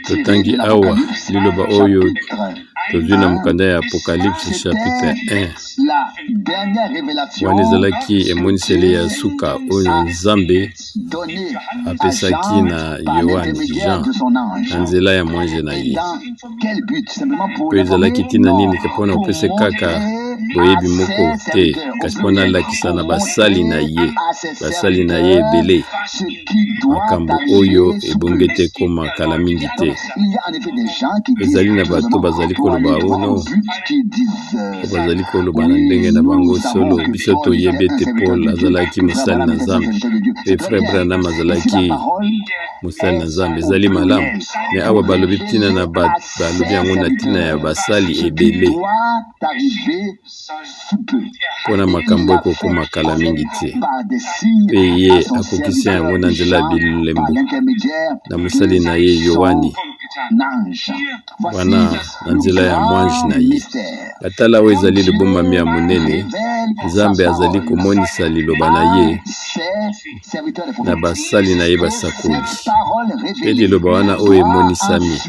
Totangi awa liloba oyo tozwi na mokanda ya Apocalypse chapitre 1. Wana ezalaki emoniseli ya suka oyo Nzambe apesaki na Yoane Jean na nzela ya mwanje na ye. Mpe ezalaki ntina nini? Mpo na kopesa kaka boyebi moko te, kasi mpo na alakisa na basali na ye, basali na ye ebele, makambo oyo ebongi ete ekoma kala mingi te. Ezali na bato bazali koloba ono oh bazali koloba na ndenge na bango solo. Biso toyebi ete Paul azalaki mosali na Nzambe mpe Frère Branham azalaki mosali na Nzambe. Ezali malamu, me awa balobi ntina na balobi yango na ntina ya basali ebele mpo na makambo ekokoma kala mingi te, mpe ye akokisi yango na nzela ya bilembo na mosali na ye Yoane, wana na nzela ya mwange na ye. Batala, oyo ezali libombami ya monene. Nzambe azali komonisa liloba na ye na basali na ye basakoli, mpe liloba wana oyo emonisami,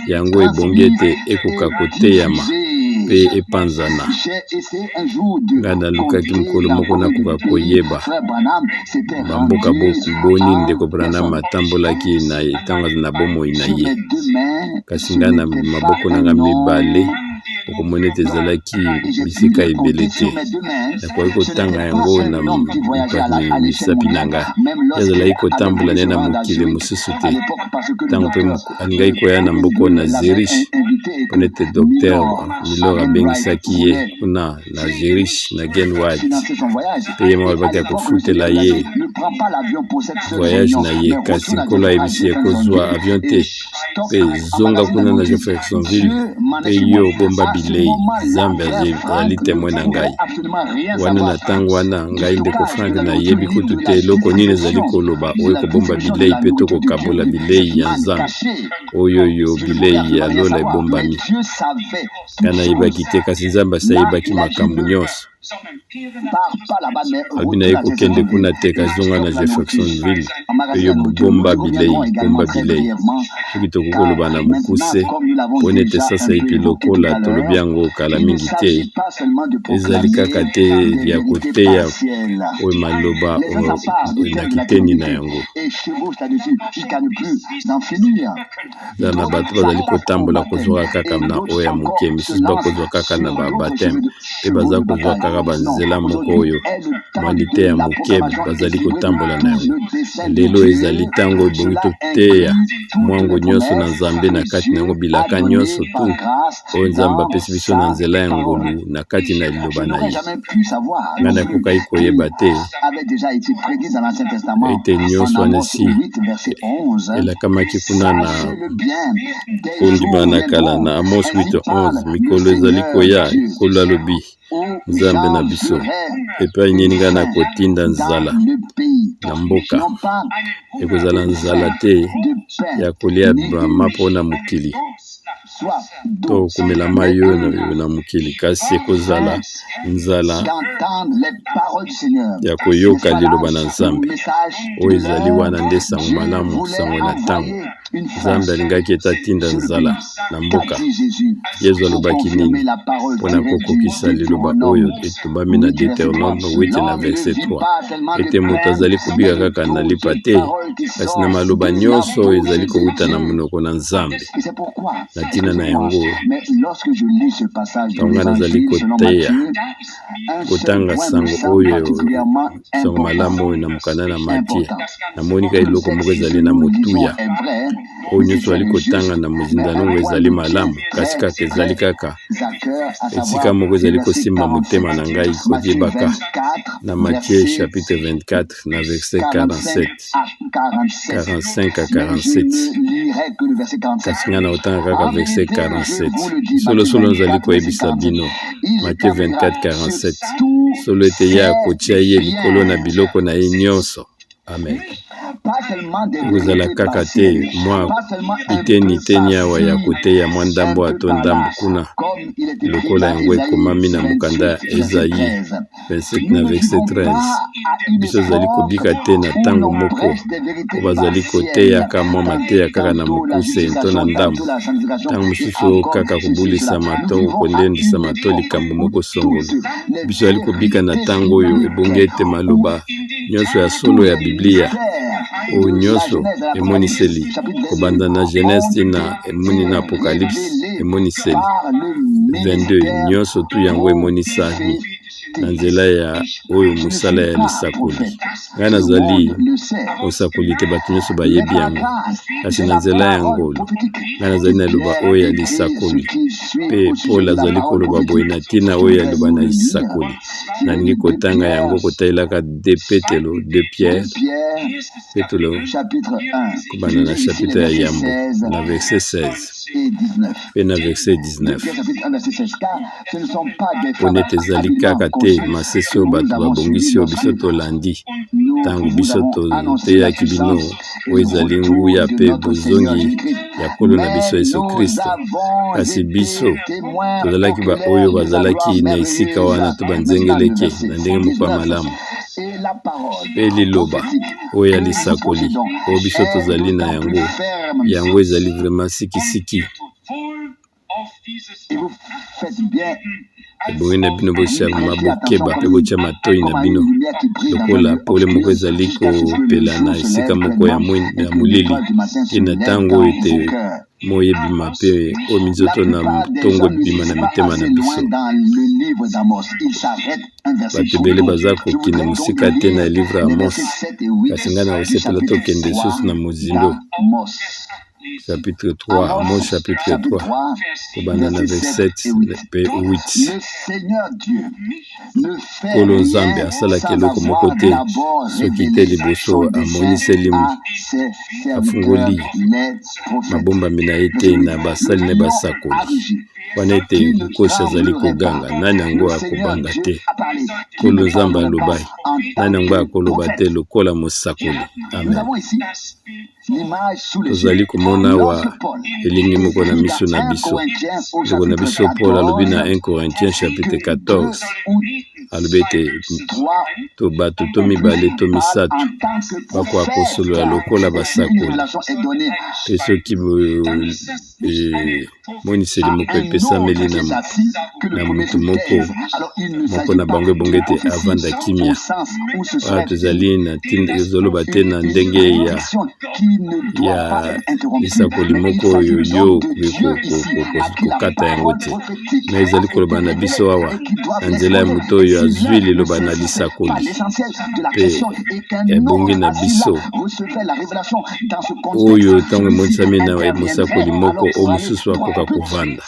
yango ebongi ete ekoka koteyama mpe epanzana. Ngai nalukaki mokolo moko nakoka koyeba bamboka boni ndeko Branham atambolaki na ntango na bomoi na ye, kasi ngai na maboko na ngai mibale okomona ete ezalaki bisika ebele te. Nakoki kotanga yango na misapi na ngai. Ye azalaki kotambola nde na mokili mosusu te. Ntango mpe alingaki koya na mboka na Zurich, mpona ete Docteur Milor abengisaki ye kuna na Zurich na Genwald, mpe ye moko alobaki akofutela ye voyage na ye, kasi Nkolo ayebisi ye kozwa avion te mpe zonga kuna na Jeffersonville mpe yo bomba bilei. Nzambe azali temoin na ngai. Wana na ntango wana ngai ndeko Frank nayebi kutu te eloko nini ezali koloba oyo kobomba bilei mpe to kokabola bilei ya Nzambe oyo yo bilei ya lola ebombami. Ngai nayebaki te, kasi Nzambe asi ayebaki makambo nyonso. Alobi na ye kokende kuna te, kasi zonga na Jeffersonville mpe yo bomba bilei, bomba bilei. Soki tokoki koloba na mokuse, mpo ete sasaipi lokola tolobi yango kala mingi te, ezali kaka te ya koteya oyo maloba na kiteni na yango. Eza na bato bazali kotambola kozwaka kaka na oyo ya moke, misusu bakozwa kaka na ba bapteme mpe baza kozwa kaka banzela moko oyo mwa liteya moke bazali kotambola na yango. Lelo ezali ntango ebongi toteya mwango nyonso na Nzambe na kati na yango bilaka nyonso tu oyo Nzambe apesi biso na nzela ya ngolu na kati na liloba na ye. Ngai nakokaki koyeba te ete nyonso wana esi elakamaki kuna na kondima na kala na Amos 8:11 mikolo ezali koya, Nkolo alobi, Nzambe na biso, epai nini ngai nakotinda nzala na mboka? Ekozala nzala te ya kolia mapa na mokili to komela mai oyo na mokili, kasi ekozala nzala ya koyoka liloba na Nzambe. Oyo ezali wana nde sango malamu, sango na ntango. Nzambe alingaki ete atinda nzala na mboka. Yezu alobaki nini mpo na kokokisa liloba oyo etombami na Deuteronome 8 na verset 3, ete moto azali kobika kaka na lipa te, kasi na maloba nyonso oyo ezali kowuta na monoko na Nzambe. Na ntina na yango, ntango ngai nazali koteya, kotanga sango oyo, sango malamu oyo na mokanda na Matie, namoni kaka eloko moko ezali na motuya. Oyo nyonso bazali kotanga na mozindalongo ezali malamu, kasi kaka ezali kaka esika moko ezali kosimba motema na ngai koyebaka na Matthieu chapitre 24 na verset 47 45 à 47, kasi ngai nakotanga kaka verset 47. Solosolo nazali koyebisa bino, Matthieu 24 47, solo ete ye akotia ye likolo na biloko na ye nyonso. Amen. Ekozala kaka te mwa biteni-teni awa ya koteya mwa ndambo awa to ndambo kuna, lokola yango ekomami na mokanda ya Ezayi 27 na verset 13. Biso tozali kobika te na ntango moko oyo bazali koteyaka mwa mateya kaka na mokuse to na ndambo, ntango mosusu kaka kobulisama to kolendisama to likambo moko songolo. Biso tozali kobika na ntango oyo ebongi ete maloba nyonso ya solo ya Biblia, oyo nyonso emoniseli kobanda na Genese ti na emoni na Apocalypse, emoniseli 22, nyonso tu yango emonisami na nzela ya oyo mosala ya lisakoli. Ngai nazali mosakoli te, bato nyonso bayebi yango, kasi na nzela ya ngolu ngai nazali na liloba oyo ya lisakoli. Mpe Paul azali koloba boye na ntina oyo ya liloba na lisakoli. Nalingi kotanga yango kotalelaka de Petelo, de Pierre, Petelo, kobanda na chapitre ya yambo na verset 16 mpe na verset 19. Mpo nete ezali kaka te masese oyo bato babongisi oyo biso tolandi ntango biso toteyaki bino oyo ezali nguya mpe bozongi ya Nkolo na biso Yesu Kristo, kasi biso tozalaki baoyo bazalaki na esika wana to banzengeleke na ndenge moko ya malamu. Mpe liloba oyo ya lisakoli oyo biso tozali na yango, yango ezali vraiment sikisiki. Ebongi na bino bosala bokeba mpe botya matoi na bino lokola pole moko ezali kopela na esika moko ya molili ti na ntango oyo ete moi ebima mpe oyo minzoto na ntongo ebima na mitema na biso. Bato ebele baza kokende mosika te na livre ya Amos, kasi ngai nakosepela tokende lisusu na mozindo. Chapitre 3, Amos chapitre 3, kobanda na verset 7 mpe 8. Nkolo Nzambe asalaki eloko moko te soki te liboso amoniseli, afungoli mabombami na ye te na basali na basakoli. Wana ete nkosi azali koganga, nani yango akobanga te? Nkolo Nzambe alobaki, nani yango akoloba te lokola mosakoli? Amen. Tozali komona awa elingi moko na miso na biso. Ndeko na biso Paul alobi na 1 Corinthiens chapitre 14, alobi ete to bato to mibale to misato bakoka kosolola lokola basakoli, mpe soki Emoniseli moko epesameli na moto moko, moko na bango ebongi ete avanda kimya. Awa tozali na ntina, ezoloba te na ndenge ya lisakoli moko oyo yo okoki kokata yango te, me ezali koloba na biso awa na nzela ya moto oyo azwi liloba na lisakoli, mpe ebongi na biso oyo ntango emonisami na mosakoli moko oyo mosusu akoka kovanda,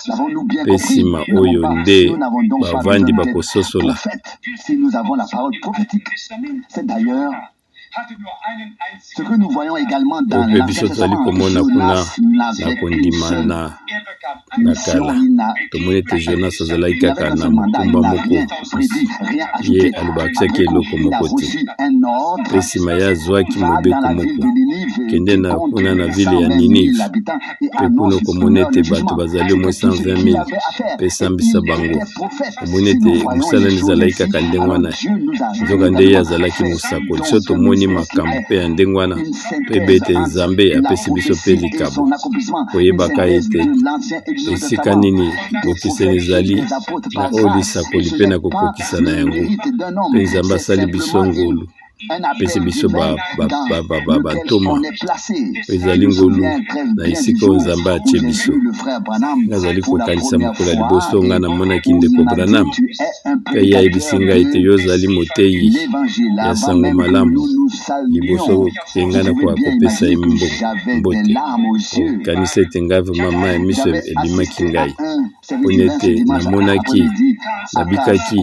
mpe nsima oyo nde bavandi bakososola. Oyo mpe biso tozali komona kuna na kondima na na kala, tomoni ete Jonas azalaki kaka na mokumba moko, ye alobakisaki eloko moko te. Mpe nsima ye azwaki mobeko moko, kende na kuna na vile ya Ninive, mpe kuna okomona ete bato bazali au moins 120 000, mpe sambisa bango. Omoni ete mosala na ezalaki kaka ndenge wana, nzokande ye azalaki mosakoli. Soki tomoni makambo mpe ya ndenge wana, toyeba ete Nzambe apesi biso mpe likabo, koyebaka ete esika nini bokeseni ezali na oyo lisakoli mpe na kokokisa na yango. Mpe Nzambe asali biso ngolu, apesi biso bantoma. Ezali ngolu na esika oyo Nzambe atie biso. Nazali kokanisa mokolo ya liboso ngai namonaki ndeko Branham, mpe ye ayebisi ngai ete yo ozali moteyi ya sango malamu. Liboso ke ngai nakoka kopesa ye mbote, okanisa ete ngai vrema mai ya miso ebimaki ngai, mpona ete namonaki, nabikaki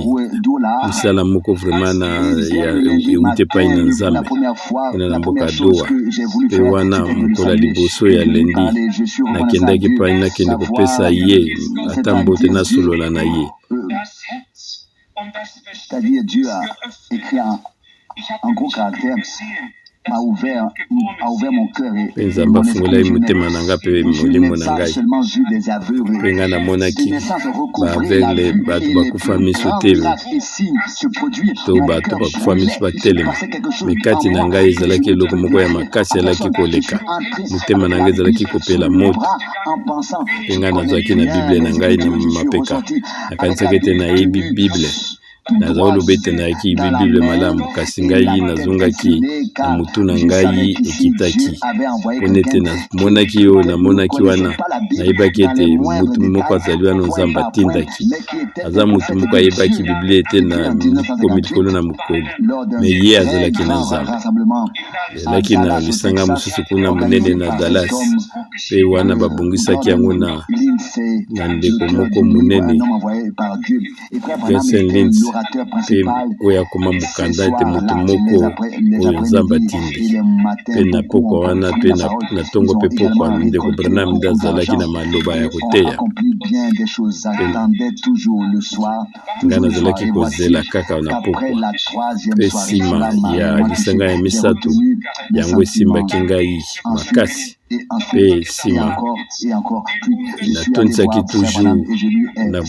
mosala moko vrema na ya ewuti epai na Nzambe kuna na mboka Doha. Mpe wana mokolo ya liboso ya lundi nakendaki epai nakende kopesa ye ata mbote, nasolola na ye. C'est-à-dire Dieu a écrit en gros caractère. Mpe Nzambe afungolaki motema na ngai mpe molimo na ngai. Mpe ngai namonaki ba-aveugle, bato bakufa miso te, to bato bakufa miso batelema. Me kati na ngai ezalaki eloko moko ya makasi ezalaki koleka. Motema na ngai ezalaki kopela moto. Mpe ngai nazalaki na Bible na ngai na mapeka. Nakanisaki ete nayebi Bible. Naza koloba ete nayaki Bible malamu, kasi ngai nazongaki na motu na ngai ekitaki mpona ete namonaki oyo namonaki wana, nayebaki ete motu moko azali wana Nzambe atindaki. Aza motu moko ayebaki Biblia ete na likomi likolo na mokoli, me ye azalaki na Nzambe. Ezalaki na lisanga mosusu kuna monene na Dallas, mpe wana babongisaki yango na ndeko moko monene Vincent Lintz, mpe oyo akoma mokanda ete moto moko oyo Nzambe atindi. Mpe na pokwa wana mpe na ntongo mpe pokwa, ndeko Branham nde azalaki na maloba ya koteya. Mpe ngai nazalaki kozela kaka na pokwa. Mpe nsima ya lisanga ya misato, yango esimbaki ngai makasi. Mpe nsima natondisaki toujours na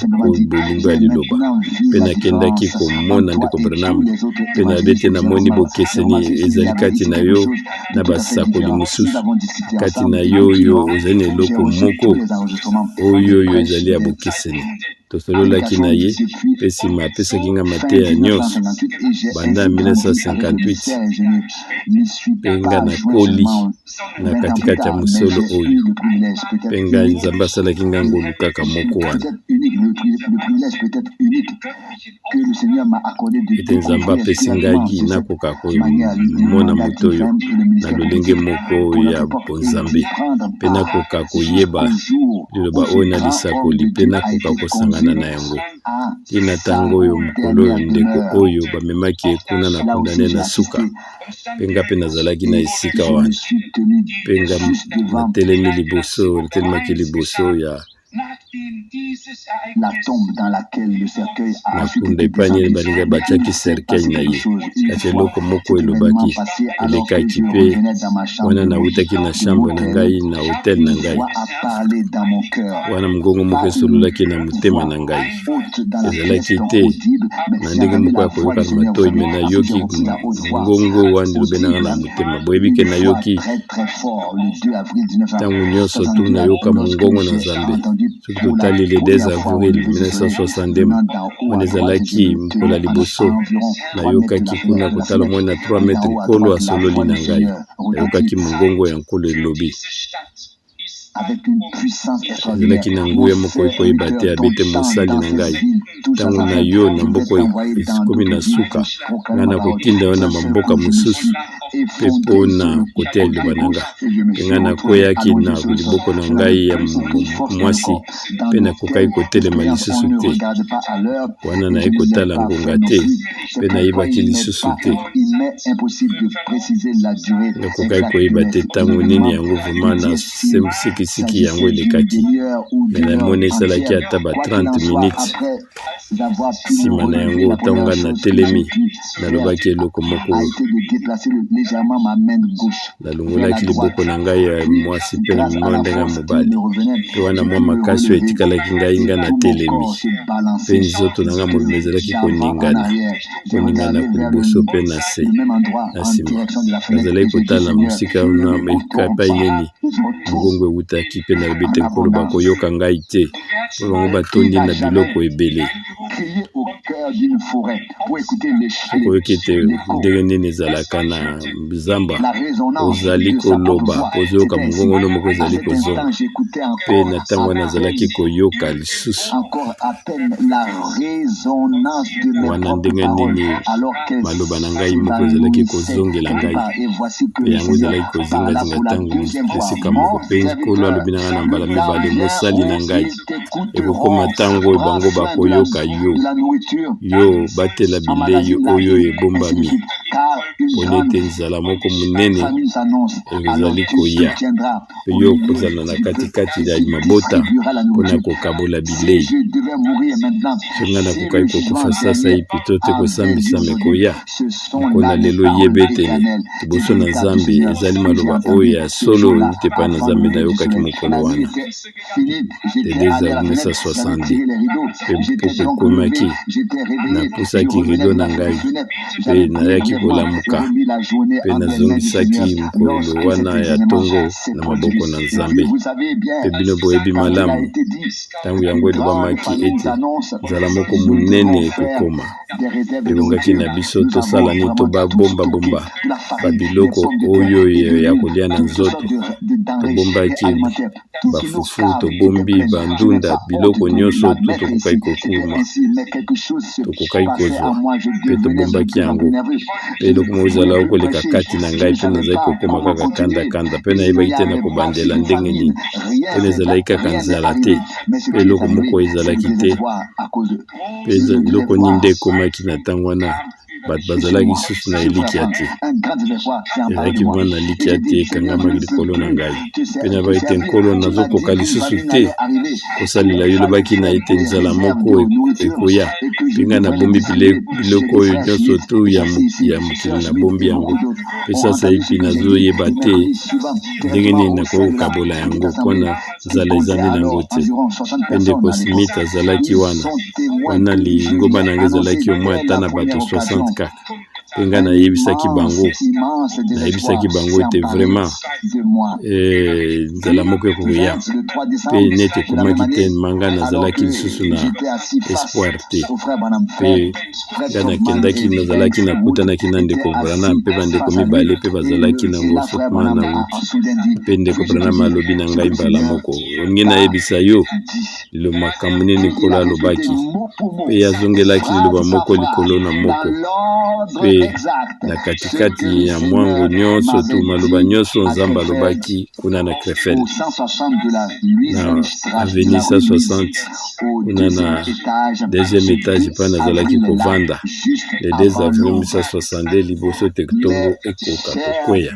bolingo ya liloba, mpe nakendaki komona ndeko Branham, mpe nalobi ete namoni bokeseni ezali kati na yo na basakoli mosusu. Kati na yo oyo ozali na eloko moko oyo oyo ezali ya bokeseni. Tosololaki na ye, mpe nsima apesaki ngai mateya nyonso banda 1958, mpe ngai nakoli na katikati ya mosolo oyo, mpe ngai Nzambe asalaki ngai ngolu kaka moko wana, ete Nzambe apesi ngai nakoka komona moto oyo na lolenge moko ya bonzambe, mpe nakoka koyeba liloba oyo na lisakoli, mpe nakoka kosangana na yango. Ntina ntango oyo mokolo oyo ndeko oyo bamemaki ye kuna na kundane na suka, mpe nga mpe nazalaki na esika wana, mpe nga natelemi liboso, natelemaki liboso ya na kunda epai nini balinga batiaki cercueil na ye, kasi eloko moko elobaki elekaki, mpe wana nawutaki na chambre na ngai na hotel na ngai, wana mongongo moko esololaki na motema na ngai. Ezalaki te na ndenge moko ya koyoka na matoi, me nayoki mongongo wana elobenaka na motema. Boyebi ke nayoki ntango nyonso tu nayoka mongongo na Nzambe. Soki totali le 2 avril 1962, wana ezalaki mokolo ya liboso nayokaki kuna kotala moi na 3 metre, Nkolo asololi na ngai. Nayokaki mongongo ya Nkolo elobi. Ezalaki na nguya moko ekoyeba te abete mosali na ngai. Ntango na yo na mboka ekomi na suka, ngai nakotinda yo na bamboka mosusu mpe mpo na koteya liloba na ngai. Mpe ngai nakweyaki na liboko na ngai ya mwasi mpe nakokaki kotelema lisusu te. Wana naye kotala ngonga te mpe nayebaki lisusu te. Nakokaki koyeba te ntango nini yango vraiment na sikisiki yango elekaki, me namoni esalaki ata ba 30 minutes. Nsima na yango, ntango ngai natelemi, nalobaki eloko moko, nalongolaki liboko na ngai ya mwasi mpe na mwa ndenge ya mobali, mpe wana mwa makasi oyo etikalaki ngai, ngai natelemi, mpe nzoto na ngai mobimba ezalaki koningana, koningana liboso mpe na se na nsima. Nazalaki kotala mosika na epai nini mongongo ewutaki, mpe nalobi ete, Nkolo, bakoyoka ngai te, mpo bango batondi na biloko ebele. Soki oyoki ete ndenge nini ezalaka na zamba, ozali koloba mpo ozoyoka mongongo no moko ezali kozonga. Mpe na ntango wana nazalaki koyoka lisusu wana ndenge nini maloba na ngai moko ezalaki kozongela ngai, mpe yango ezalaki kozingazinga ntango esika moko. Mpe Nkolo alobi na ngai na mbala mibale, mosali na ngai, ekokoma ntango oyo bango bakoyoka yo, yo batela bilei oyo ebombami. Mpona ete nzala moko monene ezali koya, mpe yo okozala na katikati ya mabota mpona kokabola bilei. Soki ngai nakokaki kokufa sasaipi to te kosambisama ekoya mokolo na lelo, yeba ete liboso na Nzambe ezali maloba oyo ya solo euti epai na Nzambe nayokaki mokolo wana. Le 2 avril 1962, mpe mpokwa ekomaki, napusaki rido na ngai mpe nayaki kolamuka, mpe nazongisaki mokolo wana ya ntongo na maboko na Nzambe. Mpe bino boyebi malamu, ntango yango elobamaki ete nzala moko monene ekokoma, Ebongaki na biso tosala nini to babombabomba babiloko oyo ya kolia na nzoto. Tobombaki bafufu, tobombi bandunda, biloko nyonso tu tokokaki kokuma, tokokaki kozwa mpe tobombaki yango. Mpe eloko moko ezalaki koleka kati na ngai mpe nazalaki kokoma kaka kandakanda mpe nayebaki te na kobandela ndenge nini mpo na ezalaki kaka nzala te mpe eloko moko ezalaki te. Mpe eloko nini nde ekomaki na ntango wana? Bato bazalaki lisusu na elikya te. Ezalaki vraiment na elikya te, ekangamaki likolo na ngai. Mpe nalobaki ete, Nkolo, nazokoka lisusu te kosalela yo. Olobaki na ete nzala moko ekoya, mpe ngai nabombi biloko oyo nyonso tu ya mokili, nabombi yango. Mpe sasaipi nazoyeba te ndenge nini nakoki kokabola yango mpo na nzala eza nde na yango te. Mpe ndeko Smith azalaki wana, wana lingomba na ngai ezalaki omoi ata na bato 60 kaka. Mpe ngai nayebisaki bango, nayebisaki bango ete vraiment eh, nzala moko ekoya. Mpe neti ekomaki te, ma ngai nazalaki lisusu na espoir te. Mpe ngai nakendaki, nazalaki nakutanaki na ndeko Branham mpe bandeko mibale mpe bazalaki na ngo Sotman na Wood. Mpe ndeko Branham alobi na ngai mbala moko, olingi nayebisa yo lilo makambo nini Nkolo alobaki? Mpe ye azongelaki liloba moko likolo na moko, mpe na katikati ya mwango nyonso tu maloba nyonso Nzambe alobaki kuna na Krefeld, na avenue 160 kuna na deuxième étage epai nazalaki kovanda le 2 avril 1962 liboso te ntongo ekoka kokweya.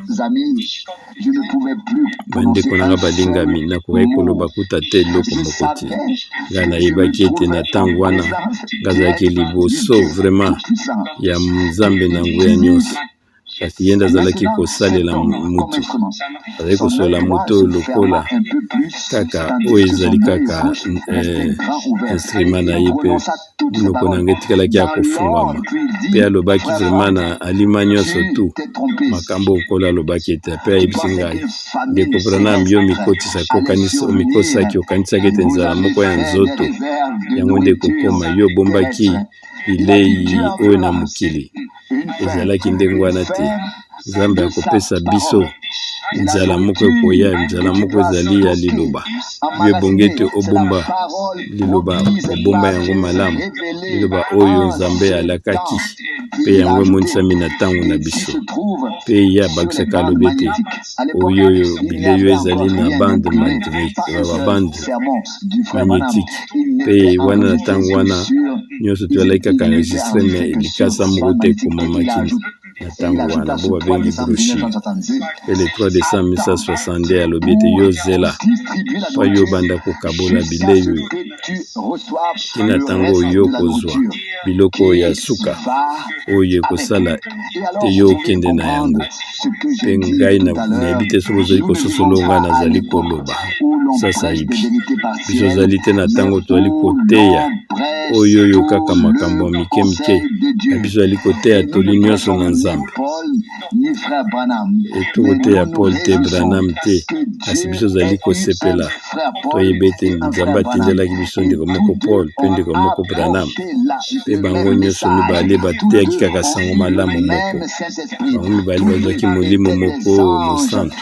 Bandeko na ngai balingami, nakokaki koloba kuta te eloko moko te. Ngai nayebaki ete na ntango wana ngai azalaki liboso vraiment ya Nzambe na nguya nyonso. Kasi ye nde azalaki kosalela mutu, azalaki kosolola moto oyo lokola kaka oyo ezali kaka eh, instrument na ye, mpe monoko na yango etikalaki ya kofungwama. Mpe alobaki vraiment na alima nyonso tu makambo Nkolo alobaki ete, mpe ayebisi ngai, ndeko Branham, yo mikotisaki, omikosaki, okanisaki ete nzala moko ya nzoto yango nde ekokoma yo, obombaki bilei oyo na mokili. Ezalaki ndenge wana te. Nzambe akopesa biso nzala moko ekoya, nzala moko ezali ya liloba. Yo ebongi ete obomba liloba, obomba yango malamu, liloba oyo Nzambe alakaki, mpe yango emonisami na ntango na biso. Mpe ye abakisaka alobi ete oyo oyo bilei oyo ezali na bande bande magnétique, mpe wana na ntango wana nyonso tozalaki kaka enregistre, me likasa moko te ekomamaki na ntango wana, bo babengi brochure. Mpe le 3 décembre 1962 alobi ete yo zela mpo yo obanda kokabola bilei oyo ntina ntango oyo kozwa biloko ya suka oyo ekosala te yo okende na yango. Mpe ngai nayebi te soki ozali kososola oyo ngai nazali koloba sasaipi. Biso ozali te na ntango tozali koteya oyo oyo kaka makambo ya mike mike, na biso ezali koteya toli nyonso na Nzambe. Tokoteya Paul te, Branham te, kasi biso ozali kosepela toyeba ete Nzambe atindelaki biso ndeko moko Paul mpe ndeko moko Branham, mpe bango nyonso mibale bateyaki kaka sango malamu moko. Bango mibale bazwaki Molimo moko Mosantu.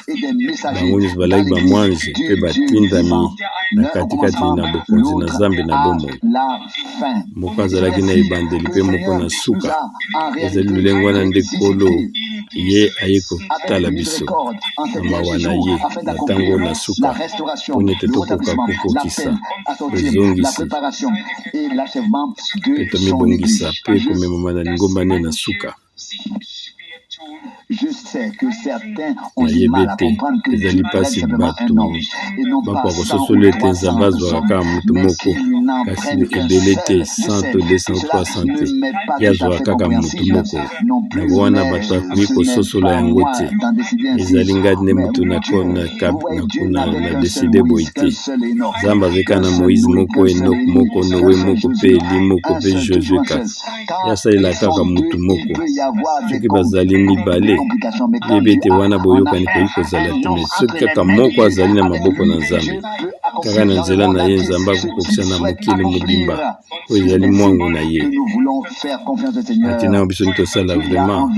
Bango nyonso balaki bamwanze mpe batindami na katikati na bokonzi na Nzambe na bomoi. Moko azalaki na ebandeli mpe moko na suka. Ezali lolenge wana nde Nkolo ye aye kotala biso na mawa na ye na ntango na suka, mpo ete tokoka kokokisa bozongisi mpe tomibongisa mpe komemama na lingomba nde na suka. Nayebi ete ezali mpasi bato bakoka kososola ete Nzambe azwaka kaka moto moko, kasi ebele te, 100 to 200 300 te. Ye azwaka kaka moto moko. Yango wana bato bakoki kososola yango te. Ezali ngai nde moto na décider boye te. Nzambe azali kaka na Moïse moko, Enoch moko, Noé moko, mpe Élie moko, mpe Josué kaka. Ye asalelaka kaka moto moko. Soki bazali mibale, yebi ete wana boyokani ekoki kozala te. Mais soki kaka moko azali na maboko na Nzambe, kaka na nzela na ye Nzambe akokokisa na mokili mobimba oyo ezali mwango na ye. Na ntina yango biso tosala vraiment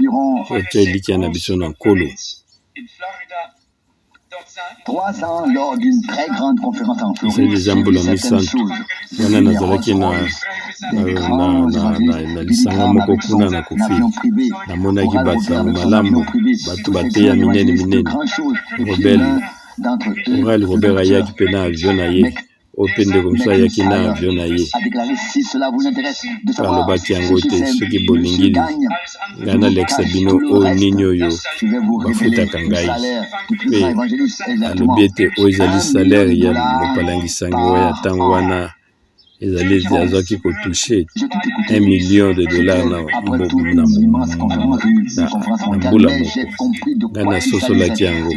totia elikya na biso na Nkolo. Ezali deja mbula misantu wana nazalaki na lisanga moko kuna na Kofi. Namonaki bato yango malamu, bato bateya minene minene. Robel Oral Robert ayaki mpe na avion na ye, oyo mpe ndeko mosusu ayaki na avion na ye. Alobaki yango te, soki bolingi ngai nalekisa bino oyo nini oyo bafutaka ngai. Mpe alobi ete oyo ezali salaire ya mopalangisango ya ntango wana, ezali ete azwaki kotoucher 1 million de dollars na mbula moko. Ngai nasosolaki yango,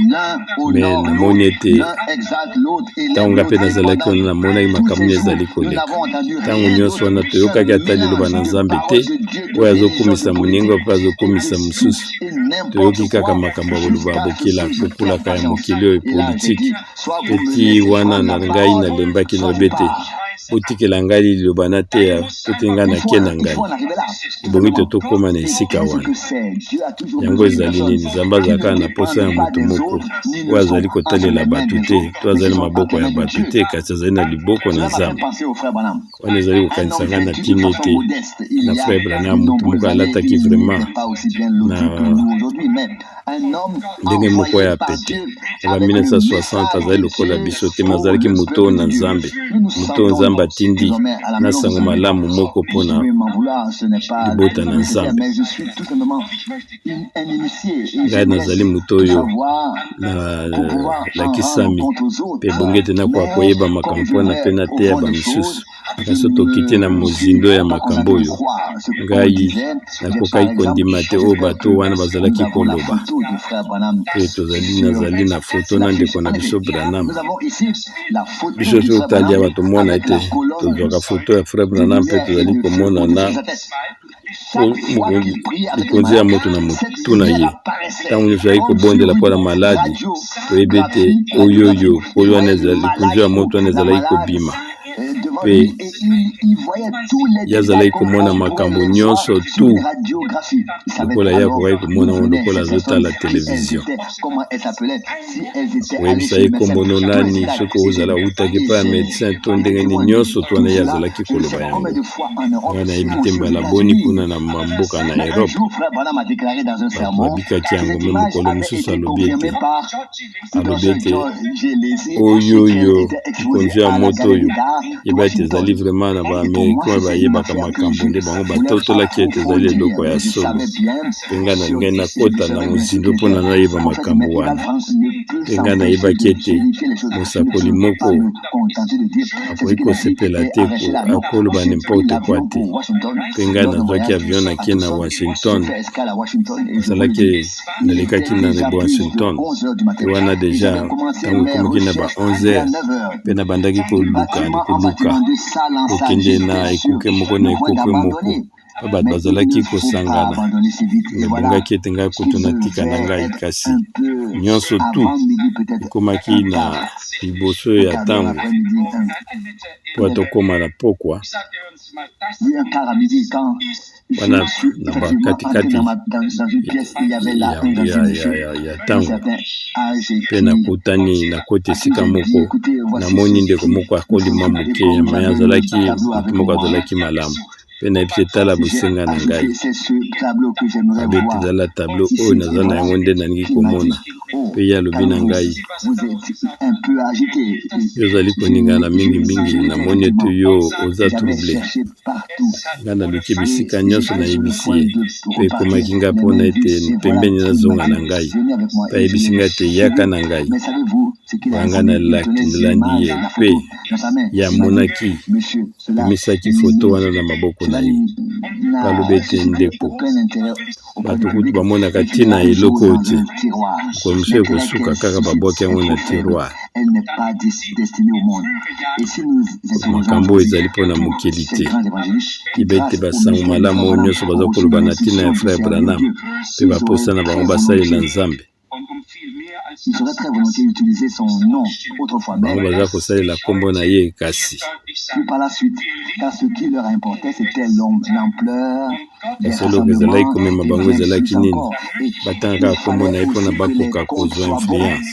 mais namoni ete ntango ngai mpe nazalaki wana, namonaki makambo nini ezali koleka. Ntango nyonso wana toyokaki ata liloba na Nzambe te, oyo azokumisa moninga mpe azokumisa mosusu. Toyoki kaka makambo ya koloba bokila kokulaka ya mokili oyo, politike. Mpe ti wana na ngai nalembaki, nalobi ete botikela ngai liloba na teya to te ngai nake na ngai. Ebongi te tokóma na esika wana. Yango ezali nini? Nzambe azala kaka na posa ya moto moko oyo azali kotalela bato te, to azali na maboko ya bato te, kasi azali na liboko na Nzambe. Wana ezali kokanisa ngai na ntina ete na frère Branham, moto moko alataki vraiment na ndenge moko ya pete. Na ba 1960 azali lokola biso te, mais azalaki moto na Nzambe, moto oyo Nzambe atindi na sango malamu moko mpona libota na Nzambe. Ngai nazali moto oyo nalakisami mpe ebongi ete nakoka koyeba makambo mpona mpe nateya bamisusu. Kasi tokiti na mozindo ya makambo oyo, ngai nakokaki kondima te oyo bato wana bazalaki koloba. Mpe tozali, nazali na foto na ndeko na biso Branham. Biso soki otali awa, tomona ete tozwaka foto ya frère Branham mpe tozali komona na likonzi ya moto na motu na ye. Ntango nyonso azali kobondela mpona maladi, toyebi ete oyoyo oyo wana likonzi ya moto wana ezalaki kobima, mpe ye azalaki komona makambo nyonso tu lokola ye akokaki komona ngo lokola azotala televizio. Koyebisa ye nkombo no nani, soki ozala outaki epai ya médecin to ndenge nini, nyonso to wana ye azalaki koloba yango. Ngai nayebi te mbala boni kuna na mamboka na Europe bato babikaki yango. Mais mokolo mosusu alobi ete oyo oyo likonzi ya moto oyo, yeba ete ezali vraiment na baaméricain oyo bayebaka makambo nde bango batotolaki ete ezali eloko ya solo. Mpe ngai nalingai nakota na mozindo mpona nayeba makambo wana. Mpe ngai nayebaki ete mosakoli moko akoki kosepela te akoloba n'importe quoi te. Mpe ngai nazwaki avion, nake na Washington, nazalaki nalekaki na Washington. Mpe wana déjà ntango ekomaki na ba 11 heures, mpe nabandaki koluka koluka kokende na ekuke moko na ekuke moko mpe bato bazalaki kosangana. Ebongaki ete ngai kutu natika na ngai, kasi nyonso tu ekomaki na liboso ya ntango mpo tokóma na pokwa wana na bakatikati ya ntango. Mpe nakutani, nakoti esika moko, namoni ndeko moko akoli mwa moke, mais azalaki moto moko azalaki malamu. Mpe nayebi te, tala bosenga na ngai, abeti ezala tableau oyo naza na yango nde nalingi komona. Mpe ye alobi na ngai, Yo ozali koningana mingimingi, namoni ete yo oza trouble. Ngai naluki bisika nyonso, nayebisi ye, mpe ekomaki ngai mpona ete pembeni nazonga na ngai. Mpe ayebisi ngai ete, Yaka na ngai. Wana ngai nalandi ye, mpe ye amonaki, abimisaki foto wana na maboko na ye. Mpe alobi ete, Ndeko, bato kutu bamonaka ntina ya eloko oyo te. Mokolo mosusu ekosuka kaka babwaki yango na tiroir. Makambo oyo ezali mpo na mokili te. Yeba ete basango malamu oyo nyonso baza koloba na ntina ya Frère Branham mpe baposa na bango basalela Nzambe. Bango baza kosalela nkombo na ye, kasi kasi eloko ezalaki komema bango ezalaki nini? Batanga kaka nkombo na ye mpo na bakoka kozwa influence.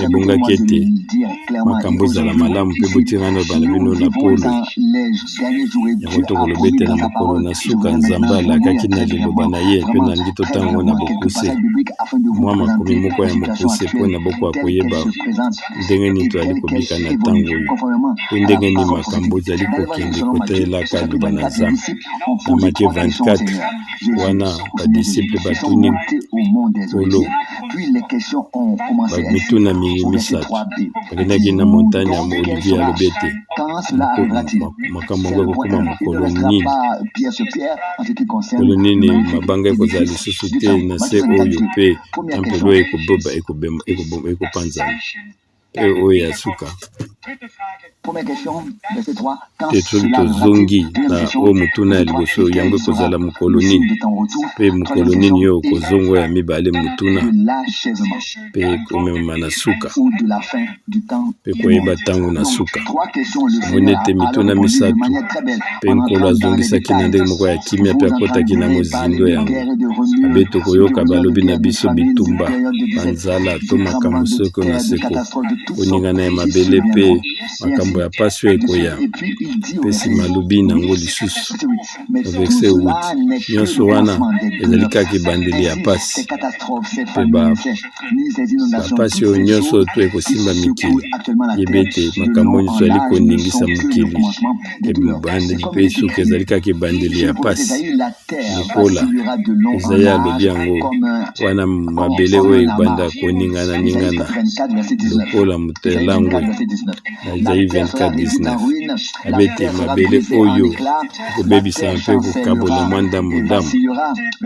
Ebongaki ete makambo ezala malamu mpe botia ngai naloba na bino na polo. Yango tokoloba ete na mokolo na suka Nzambe alakaki na liloba na ye, mpe nalingi totanga yango na bokuse, mwa makomi moko ya mokuse mpo na bokoka koyeba ndenge nini tozali kobika na ntango oyo mpe ndenge nini makambo ezali kokende kotalelaka liloba na Nzambe. Na Matthieu 24, wana badisiple batuni Nkolo mituna misato, bakendaki na montagne ya Olivier, alobi ete makambo yango ekokoma mokolo nini? Mokolo nini mabanga ekozala lisusu te na se oyo mpe tempelo oyo ekobeba ekopanzana? Mpe oyo ya suka te, soki tozongi na oyo motuna ya liboso, yango ekozala mokolo nini? Mpe mokolo nini yo okozonga? Ya mibale motuna, mpe komemama na suka mpe koyeba ntango na suka. Omoni ete mituna misato, mpe Nkolo azongisaki na ndenge moko ya kimia mpe akotaki na mozindo yango. Abe tokoyoka balobi na biso bitumba, banzala to makambo seko na seko, koningana ya mabele mpe makambo ya pasi oyo ekoya. Mpe nsima alobi nango lisusu na verse 8, nyonso wana ezali kaka ebandeli ya pasi mpe ba Bapasi oyo nyonso to ekosimba mikili. Yeba ete makambo nyonso ezali koningisa mokili, ebandeli mpe suka ezali kaka ebandeli ya pasi. Lokola Ezaya alobi yango, wana mabele oyo ebanda koningana-ningana lokola moto ya langwe, na Ezayi 24:19, alobi ete mabele oyo ekobebisama mpe ekokabola mwa ndambo ndambo,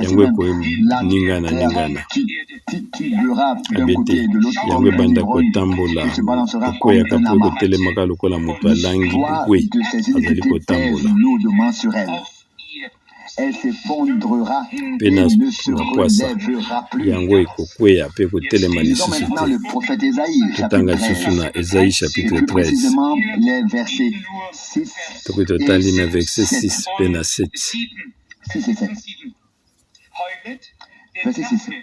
yango ekoningana-ningana. Abete yango ebanda kotambola, kokweyaka mpe kotelemaka lokola moto alangi bwe azali kotambola. Mpe na pwasa yango ekokweya mpe ekotelema lisusu te. Totanga lisusu na Esaïe chapitre 13, soki totali na verset 6 mpe na 7.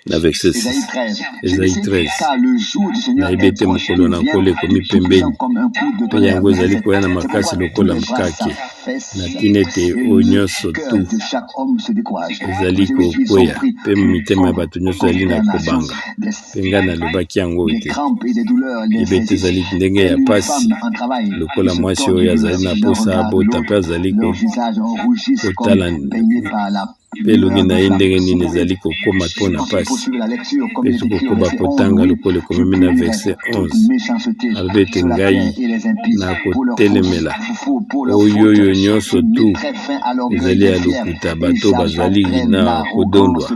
Na verset 6, Esaïe 13, Nayebi ete mokolo na Nkolo ekomi pembeni, mpe yango ezali koya na makasi lokola mokake, na ntina ete oyo nyonso tu ezali kokweya, mpe mitema ya bato nyonso ezali na kobanga. Mpe ngai nalobaki yango ete, Yeba ete ezali ndenge ya mpasi, lokola mwasi oyo azali na mposa abota mpe azali kotala mpe elongi na ye ndenge nini ezali kokoma mpo na mpasi. Mpe tokokoba kotanga lokola ekomami na verse 11, alobi ete ngai nakotelemela oyo oyo nyonso tu ezali ya lokuta, bato bazali na kodondwa,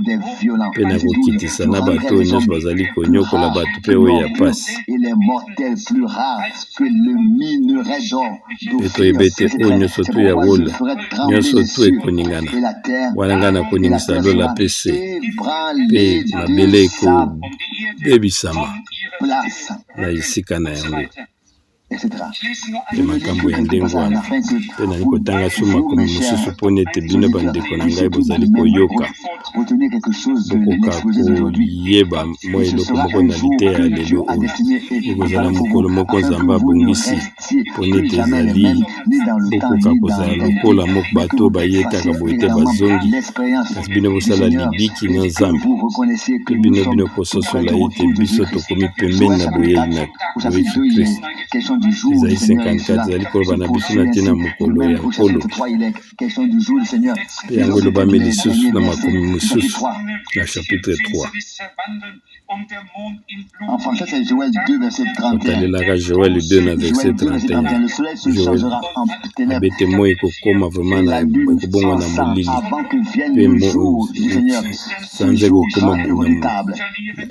mpe nakokitisa na bato oyo nyonso bazali konyokola bato mpe oyo ya mpasi. Mpe toyeba ete oyo nyonso tu ya wolo, nyonso tu ekoningana, wana ngai nakoningisa lola mpe se, mpe mabele ekobebisama na esika na yango. Mpe makambo ya ndenge wana. Mpe nali kotanga so makomi mosusu mpo ete bino bandeko na ngai bozali koyoka, bokoka koyeba mwa eloko moko na liteya ya lelo oyo. Ekozala mokolo moko Nzambe abongisi mpo ete ezali bokoka kozala lokola bato baye kaka boye te bazongi, kasi bino bosala libiki na Nzambe, mpe bino bino kososola ete biso tokomi pembeni na boyei na Yesu Kristo. Ezai 54 ezali koloba na biso na ntina mokolo ya Nkolo, mpe yango elobami lisusu na makomi mosusu na chapitre 3. Kotalelaka Joel 2 na verset 31, Joel abete moi ekokoma vraiment na ekobongwa na molili mpe sanza ekokoma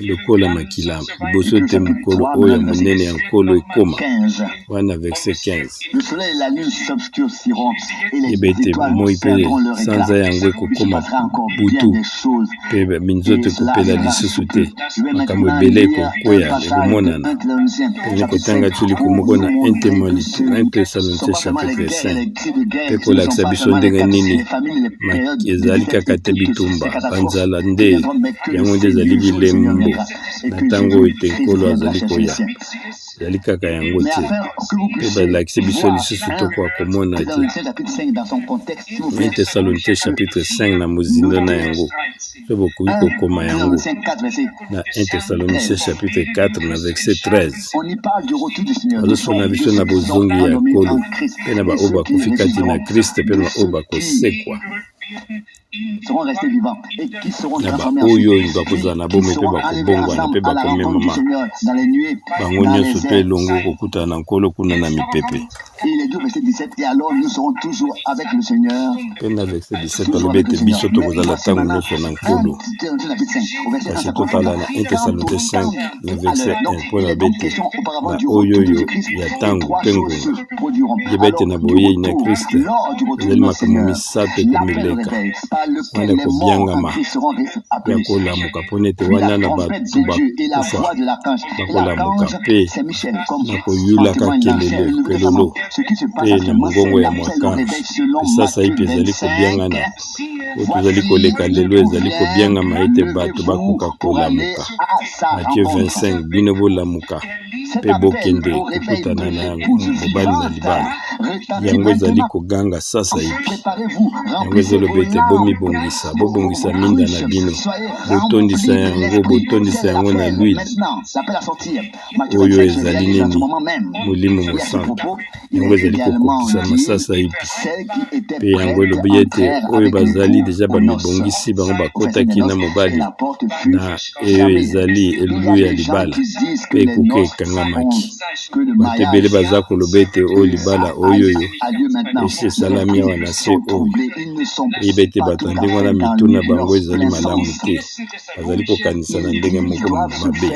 lokola makila liboso ete mokolo oyo ya monene ya Nkolo ekoma. Wana verset 15. Yeba ete moi mpe sanza yango ekokoma butu mpe minzoto ekopela lisusu te, makambo ebele ekokwea, ekomonana. Tozali kotanga tuliku moko na 1 Thessaloniciens chapitre 5 mpe kolakisa biso ndenge nini ezali kaka te bitumba, banzala nde yango nde ezali bilembo na ntango oyo ete Nkolo azali koya. Ezali kaka yango te. Mpe balakisi biso lisusu tokoka komona te 1 Thessaloniciens chapitre 5 na mozindo na yango, mpe bokoki kokoma yango na 1 Thessaloniciens chapitre 4 na verset 13. Bazosolola na biso na bozongi ya Nkolo mpe na baoyo bakufi kati na Kristo mpe na baoyo bakosekwa, na baoyo bakozala na bomoi mpe bakobongwana mpe bakomemama bango nyonso mpe elongo kokutana na Nkolo kuna na mipepe. Mpe na verset 17 alobi ete biso tokozala ntango nyonso na Nkolo. Kasi totala na 1 Thessaloniciens 5 na verset 1 mpo na ete na oyo oyo ya ntango mpe ngonga, yeba ete na boyei na Kristo ezali makambo misato ekomileka wana ekobiangama ya kolamuka, mpo ete wana na bato bakufa bakolamuka mpe na koyulaka kelelo kelolo mpe na mongongo ya mwakange. Mpe sasaipi ezali kobiangana oyo tozali koleka lelo ezali kobiangama ete bato bakoka kolamuka. Matthieu 25, bino bolamuka mpe bokende kokutana na mobali na libala. Yango ezali koganga sasaipi. Yango ezoloba ete bomibongisa, bobongisa minda na bino, botondisa yango, botondisa yango na l'huile. Oyo ezali nini? Molimo Mosantu. Yango ezali kokokisama sasaipi. Mpe yango elobi ete oyo bazali deja bamibongisi, bango bakotaki na mobali na eyo ezali elulu ya libala, mpe ekuke ekangamaki. Bato ebele baza koloba ete oyo libala oyo oyo esi esalami awa na se oyo. Eyeba ete bato ya ndenge wana mitu na bango ezali malamu te, bazali kokanisa na ndenge moko mabe.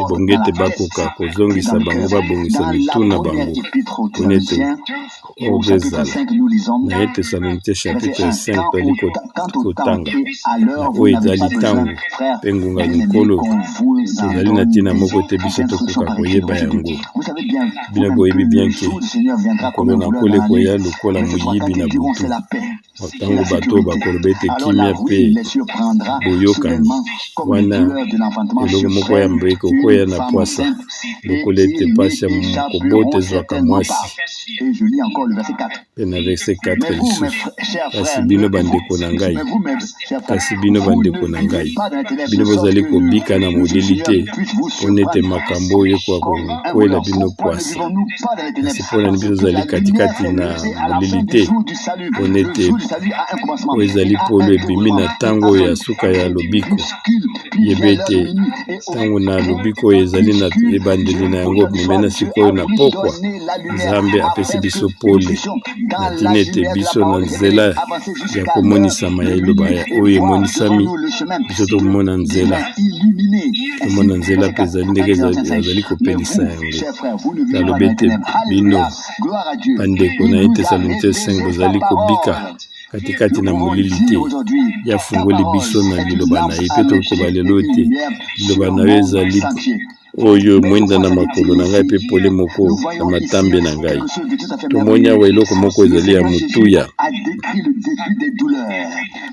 Ebongi ete bakoka kozongisa bango babongisa mitu na bango mpona ete ordre ezala. Na 1 Thessaloniciens chapitre 5 tozali kotanga na oyo ezali ntango mpe ngonga ya Nkolo, tozali na ntina moko te biso tokoka koyeba yango. Bino boyebi bien ke mokolo na Nkolo ekoya lokola moyibi na butu. Ntango bato oyo bakoloba ete kimia mpe boyokani, wana eloko moko ya mbe ekokwea na pwasa, lokola ete mpasi ya kobota ezwaka mwasi. Mpe na verset 4 lisusu, kasi bino bandeko na ngai, kasi bino bandeko na ngai, bino bozali kobika na molili te, mpo ete makambo oyo ekoka kokwela bino pwasa. Kasi mpo na nini biso tozali katikati na molili te? Mpo ete oyo ezali polo ebimi na ntango oyo ya suka ya lobiko. Yeba ete ntango na lobiko oyo ezali na ebandeli na yango memena sikoyo na pokwa, Nzambe apesi biso pole na ntina ete biso na nzela ya komonisama ya liloba oyo emonisami, biso tomona nzela, tomona nzela mpe ezali ndenge azali kopelisa yango. Nalobi ete bino bandeko na ye Tesalonike 5 bozali kobika katikati na molili te. Ye afungoli biso na liloba na ye, mpe tokoba lelo ete liloba na yo ezali. Oyo mwinda na makolo na ngai mpe pole moko na matambe na ngai. Tomoni awa eloko moko ezali ya motuya.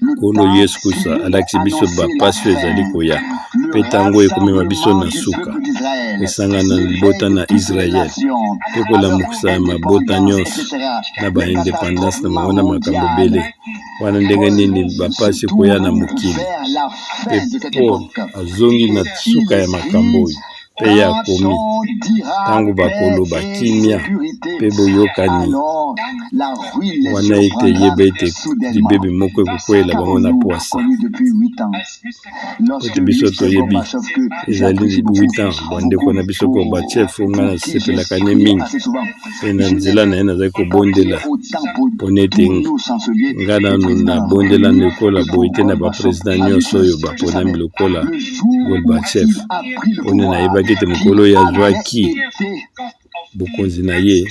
Nkolo Yesu Kristo alakisi biso bapasi oyo ezali koya mpe ntango ekomema biso na suka, kosangana na libota na Israel mpe kolamukisa mabota nyonso na ba independance na bango na makambo ebele wana. Ndenge nini bapasi koya na mokili, mpe Paul azongi na suka ya makambo oyo mpe ye akomi: ntango bakoloba kimia mpe boyokani, wana ete yeba ete libebi moko ekokweyela bango na pwasa. Ete biso toyebi ezali 8 ans, bandeko na biso Gorbatchev, ngai nasepelaka ne mingi mpe na nzela na ye nazali kobondela, mpona ete ngai nanu nabondela lokola boye te na baprésident nyonso oyo baponami lokola Gorbatchev, mpona nayebaki ete mokolo oyo azwaki bokonzi na ye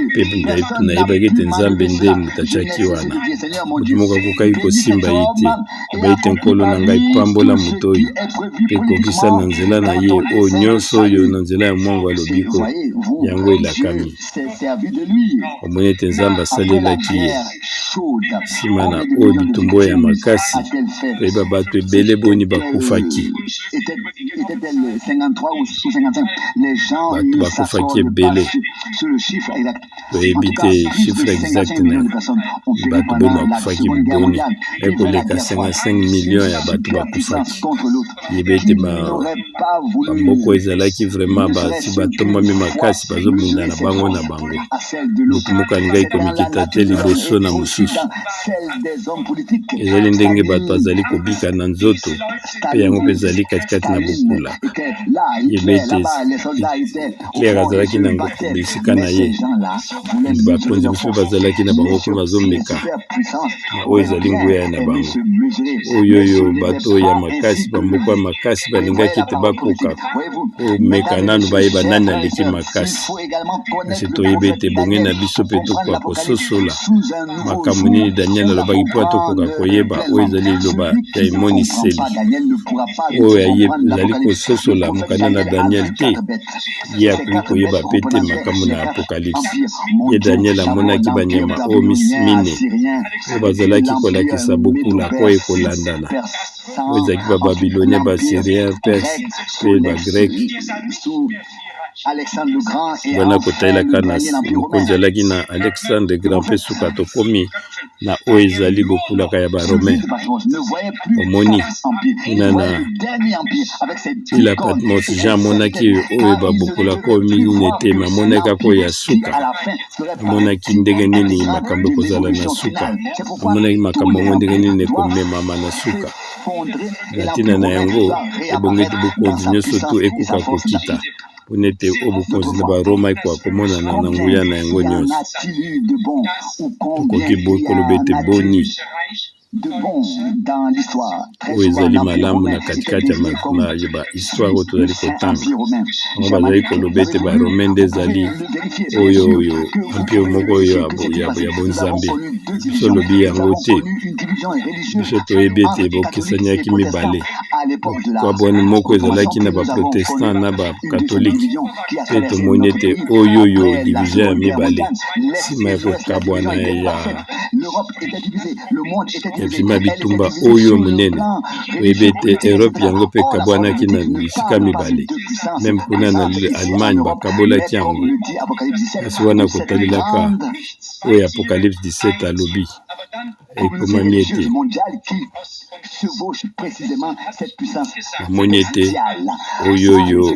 mpe nayebaki ete Nzambe nde moto atiaki wana, moto moko akokaki kosimba ye te. Aba ete: "Nkolo na ngai, pambola moto oyo mpe kokisa na nzela na ye oyo nyonso oyo na nzela ya mwango ya lobiko yango elakami." Omoni ete Nzambe asalelaki ye. Nsima na oyo bitumba oyo ya makasi, toyeba bato ebele boni bakufaki. Bato bakufaki ebele, toyebi te chiffre exact na bato boni bakufaki boni, ekoleka 55 million ya bato bakufaki. Yeba ete bamoko ezalaki vraiment basi batombami makasi, bazobunda na bango na bango, motu moko alingaki komikita te liboso na mosusu. Ezali ndenge bato bazali kobika na nzoto, mpe yango mpe ezali katikati na bokula. Yeba ete Hitler azalaki na bisika na ye, bakonzi mosusu bazalaki na bango kuna, bazomeka na oyo ezali nguya na bango. Oyo oyo bato ya makasi, bamoko ya makasi balingaki ete bakoka komeka nanu, bayeba nani aleki makasi. Kasi toyebi ete ebongi na biso mpe tokoka kososola makambo nini Daniel alobaki, mpo tokoka koyeba oyo ezali liloba ya emoniseli. Oyo ezali kososola mokanda na Daniel te, ye akoki koyeba mpe te makambo na Apokalipse. Ye Daniel amonaki banyama oyo mine oyo bazalaki kolakisa bokula oyo ekolandana, oyo ezalaki Bababilonien, Bassyrien, Perse mpe Bagreke. Wana kotalelaka na mokonzi alaki na Alexandre Grand, mpe suka tokomi na oyo ezali bokulaka ya Baromain. Omoni kuna na île Patmos, Jean amonaki oyo babokulaka oyo minene te, me amonaki kaka oyo ya suka. Amonaki ndenge nini makambo ekozala na suka, amonaki makambo yango ndenge nini ekomemama na suka. Na ntina na yango, ebongi ete bokonzi nyonso tu ekoka kokita, mpona ete oyo bokonzi na Baroma ekoka komonana na nguya na yango nyonso. Tokoki koloba ete boni oyo ezali malamu na katikati ya bahistoire oyo tozali kotanga. Bango bazali koloba ete Baromain nde ezali oyo oyo empire moko oyo ya bonzambe. Biso olobi yango te. Biso toyebi ete bokesaniaki mibale, kabwani moko ezalaki na baprotestant na bakatolike, mpe tomoni ete oyo oyo division ya mibale nsima ya kokabwana ya nsima ya bitumba oyo monene. Toyebi ete Europe yango mpe ekabwanaki na bisika mibale, même kuna na Allemagne bakabolaki yango. Kasi wana kotalelaka oyo Apocalypse 17 alobi, ekomami ete namoni ete oyo oyo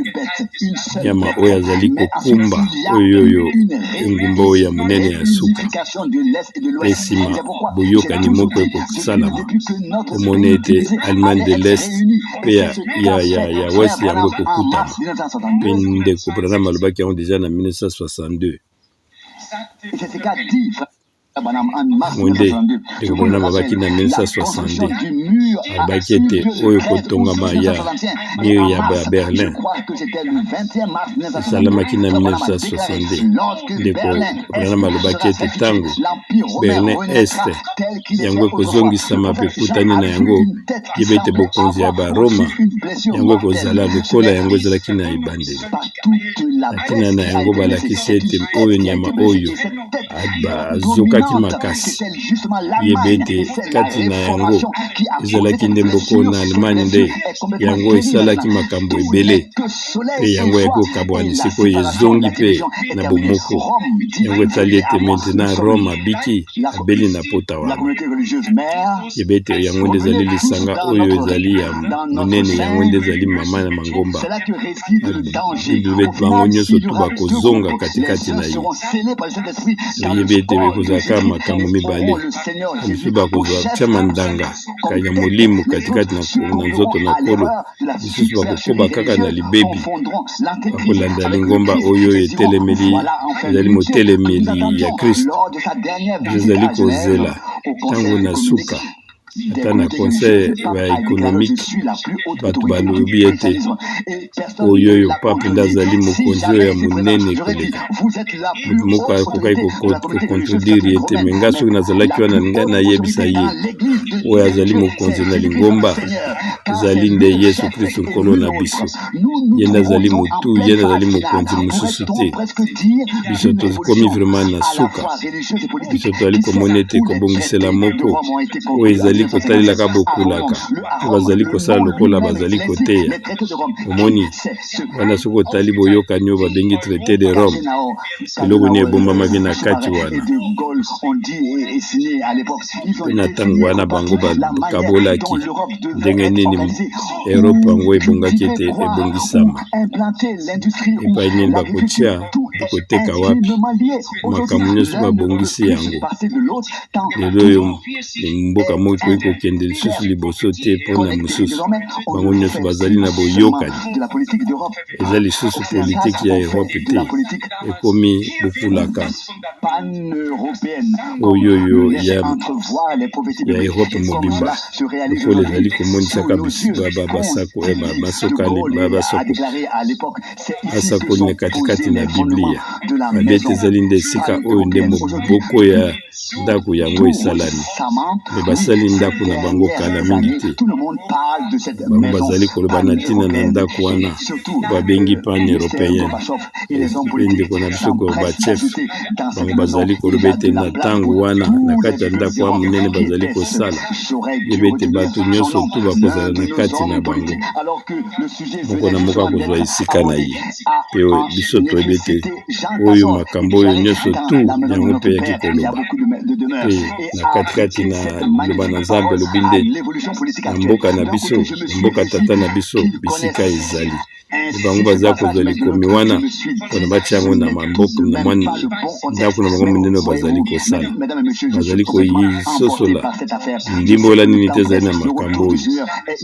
nyama oyo azali kokumba oyo oyo engumba oyo ya monene ya suka, mpe nsima boyokani moko ekosalama. Omoni ete Allemagne de l'Est mpe ya Ouest yango ekokutama, mpe ndeko Branham alobaki yango déjà na 1962. Yango nde ndeko Branham alobaki na 1962, alobaki ete oyo kotongama ya mur ya Berlin esalamaki na 1962. Ndeko Branham alobaki ete ntango Berlin Est yango ekozongisama mpe ekutani na yango, yeba ete bokonzi ya Baroma yango ekozala lokola yango ezalaki na ebandeli. Na ntina na yango balakisi ete oyo nyama oyo azokaki makasi, yeba ete kati na yango ezalaki nde mboko na Allemagne nde yango esalaki makambo ebele mpe yango eyaki kokabwana sikoyo ezongi mpe na bomoko. Yango etali ete maintenant Rome abiki abeli na pota wana. Yeba ete yango nde ezali lisanga oyo ezali ya monene, yango nde ezali mama na mangomba. Bango nyonso tu bakozonga katikati na ye. Toyebi ete ekozala kaka makambo mibale, misusu bakozwa tia mandanga ya molimo katikati na nzoto na Nkolo, misusu bakokoba kaka na libebi, bakolanda lingomba oyo etelemeli, ezali motelemeli ya Kristo. Biso ezali kozela ntango na suka. Ata na conseil ya economique bato balobi ete oyo oyo pape nde azali mokonzi oyo ya monene koleka. Moto moko akokaki kocontredire ye te, me ngai soki nazalaki wana ngai nayebisa ye oyo azali mokonzi na lingomba ezali nde Yesu Kristo Nkolo na biso. Ye nde azali motu, ye nde azali mokonzi, mosusu te. Biso tokomi vraiment na suka. Biso tozali komona ete kobongisela moko oyo ezali kotalelaka bokulaka mpe bazali kosala lokola bazali koteya. Omoni wana, soki otali boyokani oyo babengi traité de Rome, eloko nini ebombamaki na kati wana? Mpe na ntango wana bango bakabolaki ndenge nini Europe yango ebongaki ete ebongisama, epai nini bakotia, koteka wapi, makambo nyonso babongisi yango. Lelo oyo mboka moko ekoki kokende lisusu liboso te mpo na mosusu, bango nyonso bazali na boyokani. Eza lisusu politiki ya Europe te, ekomi bokulaka oyo oyo ya Europe mobimba, lokola ezali komonisaka basoko basakoli na katikati na Biblia. Mabe ete ezali nde esika oyo nde moboko ya ndako yango esalami, me basali ndako na bango kala mingi te. Bango bazali koloba na ntina na ndako wana babengi pan européenne. Mpe ndeko na biso Gorbatchev, bango bazali koloba ete na ntango wana na kati ya ndako ya monene bazali kosala, yeba ete bato nyonso tu bakozala na kati na bango, moko na moko akozwa esika na ye. Mpe biso toyebi ete oyo makambo oyo nyonso tu yango mpe eyaki koloba mpe na katikati na liloba na Nzambe, alobi nde na mboka na biso, na mboka tata na biso, bisika ezali. Bango baza kozwa likomi wana mpona batia yango na maboko na mwa ndako na bango monene bazali kosala, bazali koyisosola ndimbola nini te ezali na makambo oyo.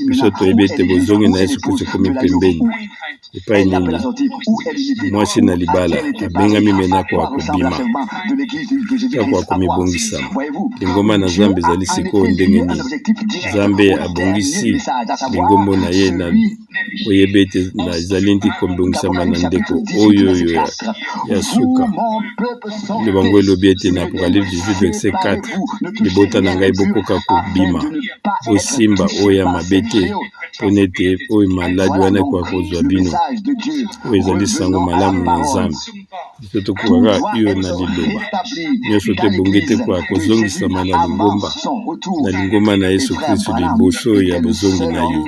Biso toyebi ete bozongi na Yesu Kristo ekomi pembeni. Epai nini mwasi na libala abengami menako akobima kako akomibongisama? Lingomba na Nzambe ezali sikoyo ndenge nini? Nzambe abongisi lingombo na ye na koyeba ete ezali nti kobongisama na ndeko oyo oyo ya suka. Liloba elobi ete na Apocalypse 18 verset 4, libota na ngai, bokoka kobima, bosimba oyo ya mabe te, mpona ete oyo maladi wana ekoka kozwa bino. Oyo ezali sango malamu na Nzambe. Biso tokokaka iyo na liloba nyonso te ebongi te koya kozongisama na lingomba, na lingomba na Yesu Kristo liboso ya bozongi na ye.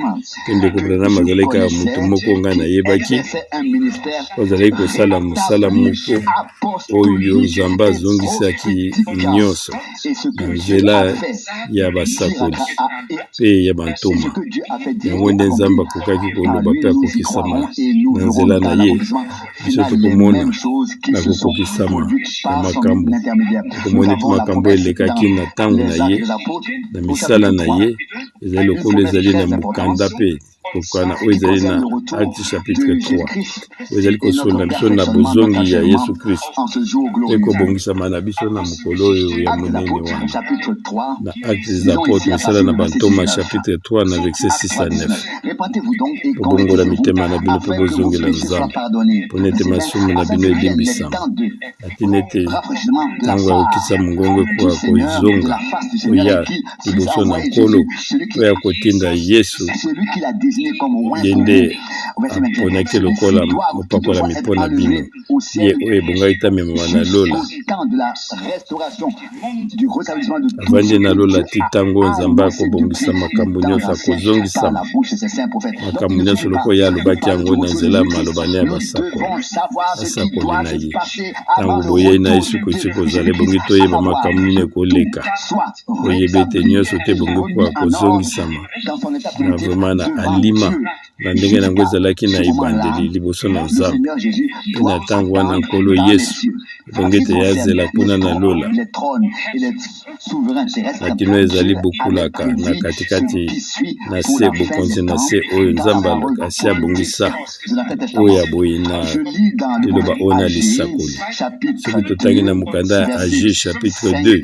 Mpe ndeko Branham azalaki kaka moto moko ngai nayebaki azalaki kosala mosala moko oyo Nzambe azongisaki nyonso na nzela ya basakoli mpe ya bantoma. Yango nde Nzambe akokaki koloba mpe akokisama na nzela na ye. Biso tokomona na kokokisama ya makambo, tokomona ete makambo elekaki na ntango na ye, na misala na ye, ezali lokola ezali na mokanda mpe Kokana oyo ezali na Acte chapitre 3, oyo ezali kosolola na biso na bozongi ya Yesu Kristo mpe kobongisama na biso na mokolo oyo ya monene wana. Na Actes des Apôtres, misala na bantoma, chapitre 3 na verset 6 à 9. Bobongola mitema na bino mpe bozongela Nzambe, mpo na ete masumu na bino elimbisama, na ntina ete ntango ya kokitisa mongongo ekoka kozonga koya liboso na Nkolo oyo akotinda Yesu, ye nde aponaki lokola mopakolami mpo na bino, ye oyo ebongaki te amemama na lola. Avandi na lola ti ntango oyo Nzambe akobongisa makambo nyonso, akozongisa makambo nyonso lokola ye alobaki yango na nzela ya maloba na ya basakoli na ye. Ntango boyei na Yesu Kristo kozala, ebongi toyeba makambo nini ekoleka. Oyebi ete nyonso te ebongi koka kozongisama na vraiment na alima na ndenge na yango ezalaki na ebandeli liboso na Nzambe. Mpe na ntango wana Nkolo Yesu ebongi ete ye azela kuna na lola. Na kino ezali bokulaka na katikati na se bokonzi na se oyo Nzambe asi abongisa oyo ya boye na liloba oyo na lisakoli. Soki totangi na mokanda ya Agee chapitre 2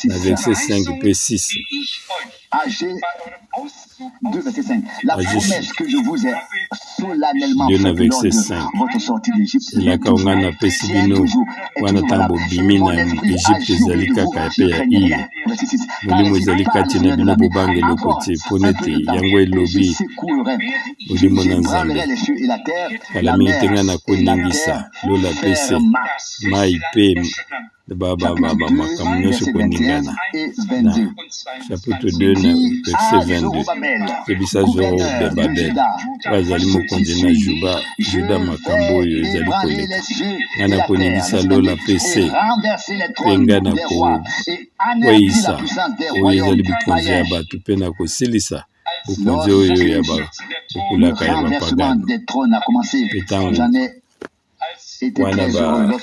na verset 5 mpe 6. Agee 2 na verset 5 elaka oyo ngai napesi bino wana ntango bobimi na Egypte ezali kaka mpe ya iyo. Molimo ezali kati na bino, bobanga eloko te, mpo nete yango elobi Molimo na Nzambe. Kala mingi te ngai nakoningisa lola mpe se, mai mpe makambo nyonso koningana. Na chapitre 2 na verset 22, yebisa Zorobabel oyo azali mokonzi na Juba, Juda makambo oyo ezali koleka. Ngai nakoningisa lola mpe se, mpe ngai nakokweisa oyo ezali bikonzi ya bato, mpe nakosilisa bokonzi oyo ya bokulaka ya bapagano. Mpe ntango wana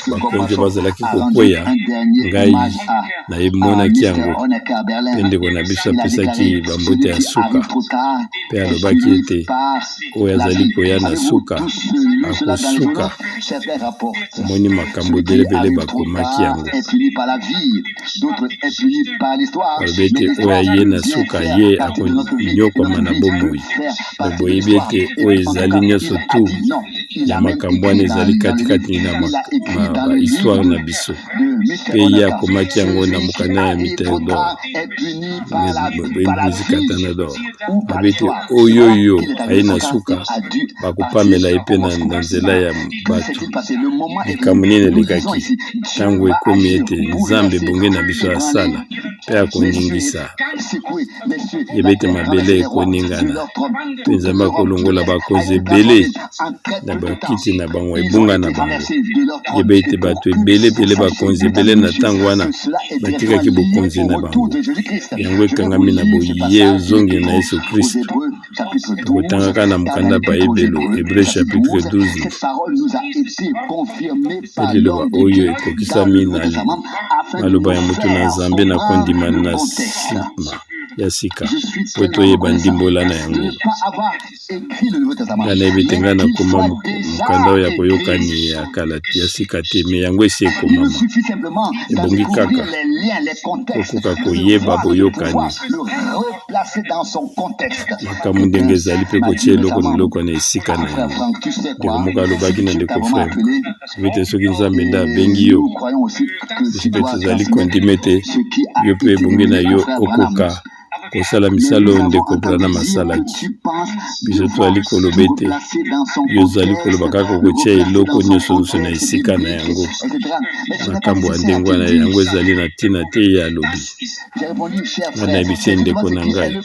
bakonzi bazalaki kokweya, ngai nayemonaki yango, mpe ndeko na biso apesaki bambote ya suka mpe alobaki ete oyo azali koya na suka akosuka. Omoni makambo ebele ebele bakomaki yango. Balobi ete oyo aye na suka ye akonyokwama na bomoi. Boyebi ete oyo ezali nyonso tu ya makambo wana ezali katikati na bahistoire na biso. Mpe ye akomaki yango na mokanda ya Miterdor, Musicatanador. Alobi ete oyo oyo aye na suka bakopamela ye mpe na nzela ya bato. Likambo nini elekaki ntango ekomi ete Nzambe ebongi na biso asala mpe akoningisa? Yeba ete mabele ekoningana mpe Nzambe akolongola bakonzi ebele na bakiti na bango, ebunga na bango. Yeba ete bato ebele ebele, bakonzi ebele na ntango wana batikaki bokonzi na bango. Yango ekangami na boye ozongi na Yesu Kristo. Tokotangaka na mokanda Baebelo, Hebreu chapitre 12, mpe liloba oyo ekokisami na maloba ya moto na Nzambe na kondima na nsima ya sika mpo toyeba ndimbola na yango. Ngai nayebi ete ngai nakoma mokanda oyo ya koyokani ya kala ya sika te, me yango esi ekomama. Ebongi kaka kokoka koyeba boyokani makambo ndenge ezali mpe kotia eloko na eloko na esika na yango. Ndeko moko alobaki na ndeko Frank ete soki Nzambe nde abengi yo, biso mpe tozali kondima ete yo mpe ebongi na yo okoka kosala misala oyo ndeko Branham asalaki. Biso tozali koloba ete yo ozali koloba kaka kotia eloko nyonso nyonso na esika na yango. Makambo ya ndenge wana yango ezali na ntina te, ye alobi. Ngai nayebisi ye ndeko na ngai,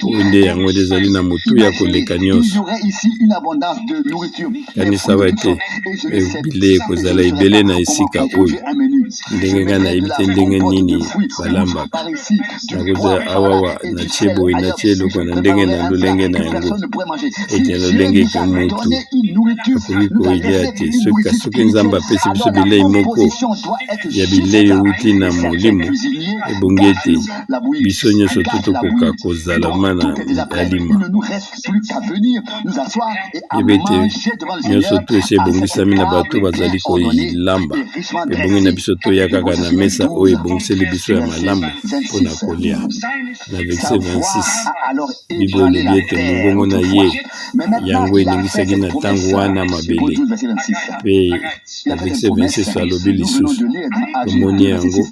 oyo nde yango nde ezali na motuya koleka nyonso. Kanisa ete bilei ekozala ebele na esika oyo. Ndenge ngai nayebi te ndenge nini balambaka. Nakozwa awawa natie boye natie eloko na ndenge na lolenge na yango ete na lolenge eke motu akoki kolia te. Soki soki Nzambe apesi biso bilei moko ya bilei euti na molimo, ebongi ete biso nyonso to tokoka kozala mana alima. Yeba ete nyonso tu esi ebongisami na bato bazali koilamba. Ebongi na biso toya kaka na mesa oyo ebongiseli biso ya malamu mpo na kolia. Na verse 26, Biblia elobi ete mongongo na ye yango eningisaki na ntango wana mabele. Mpe na verse 26 alobi lisusu, tomoni yango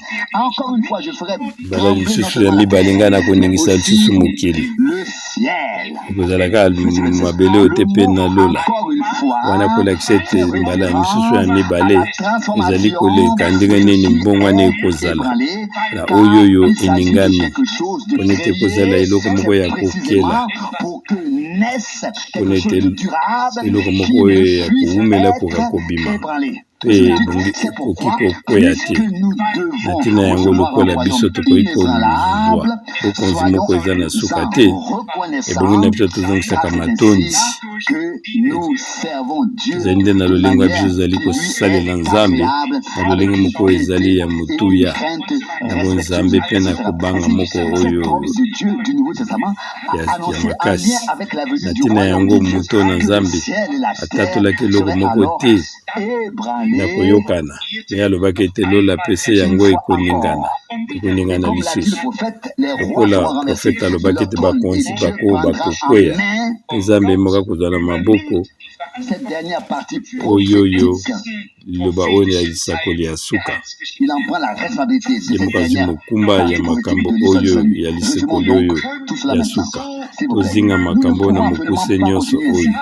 mbala lisusu ya mibale, ngai nakoningisa lisusu mokili. Ekozala kaka mabele oyo te mpe na lola. Wana kolakisa ete mbala misusu ya mibale ezali koleka ndenge nini mbongwana ekozala na oyo oyo eningami, mpona ete ekozala eloko moko ya kokela, mpona ete eloko moko oyo ya kowumela ekoka kobima. Mpe ebongi ekoki kokweya te. Na ntina yango, lokola biso tokoki kozwa bokonzi moko eza na suka te, ebongi na biso tozongisaka matondi. Ezali nde na lolenge ya biso tozali kosalela Nzambe na lolenge moko oyo ezali ya motuya na bonzambe mpe na kobanga moko oyo ya, ya makasi. Na ntina yango, moto na Nzambe atatolaki eloko moko te na koyokana ye alobaki ete lola mpe se yango ekoningana, ekoningana lisusu. Lokola profeta alobaki ete bakonzi bako bakokweya, mpe Nzambe moko akozwa na maboko oyo oyo liloba oyo ya lisakoli ya suka. Ye moko azwi mokumba ya makambo oyo ya lisakoli oyo ya suka. Tozinga makambo oyo na mokuse nyonso oyo.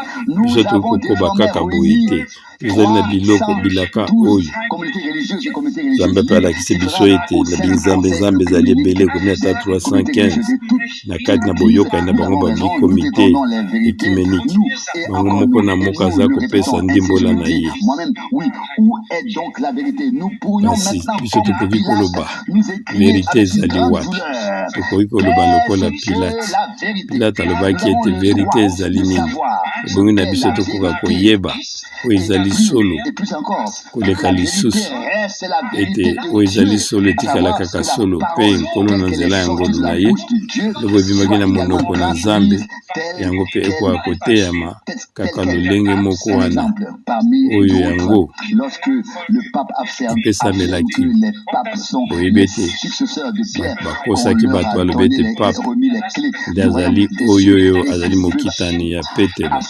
Biso tokoki kokoba kaka boye te. Tozali na biloko bilaka oyo Nzambe mpe alakisi biso ete na binzambe nzambe ezali ebele ekomi ata 315 na kati na boyokani na bango babikomite ekimeniki. Bango moko na moko aza kopesa ndimbola na ye. Kasi biso tokoki koloba verite ezali wapi? Tokoki koloba lokola Pilate. Pilate alobaki ete verite ezali nini? Ebongi na biso tokoka koyeba oyo ezali solo koleka lisusu, ete oyo ezali solo etikala kaka solo, mpe Nkolo na nzela ya ngolu na ye, lobo ebimaki na monoko na Nzambe, yango mpe ekoka koteyama kaka lolenge moko wana oyo yango epesamelaki. Boyebi ete bakosaki bato, balobi ete pape nde azali oyo oyo azali mokitani ya Petelo,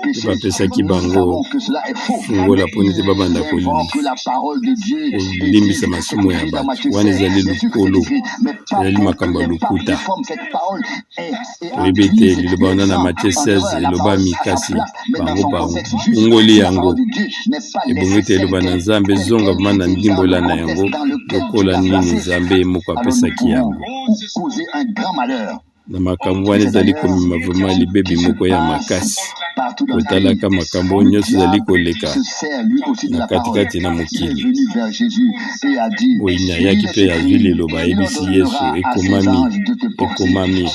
mpe bapesaki bango fungola mpo ete babanda kolimbisa masumu ya bato. Wana ezali lokolo, ezali makambo ya lokuta. Toyebi ete liloba wana na Matthieu 16 elobami, kasi bango babongoli yango. Ebongi ete liloba na Nzambe ezonga vraimen na ndimbola na yango lokola nini Nzambe ye moko apesaki yango. Na makambo wana ezali komema vraimen libebi moko ya makasi, kotalaka makambo oyo nyonso ezali koleka na katikati na mokili. Moyini ayaki mpe azwi liloba, ayebisi Yesu, Ekomami, ekomami,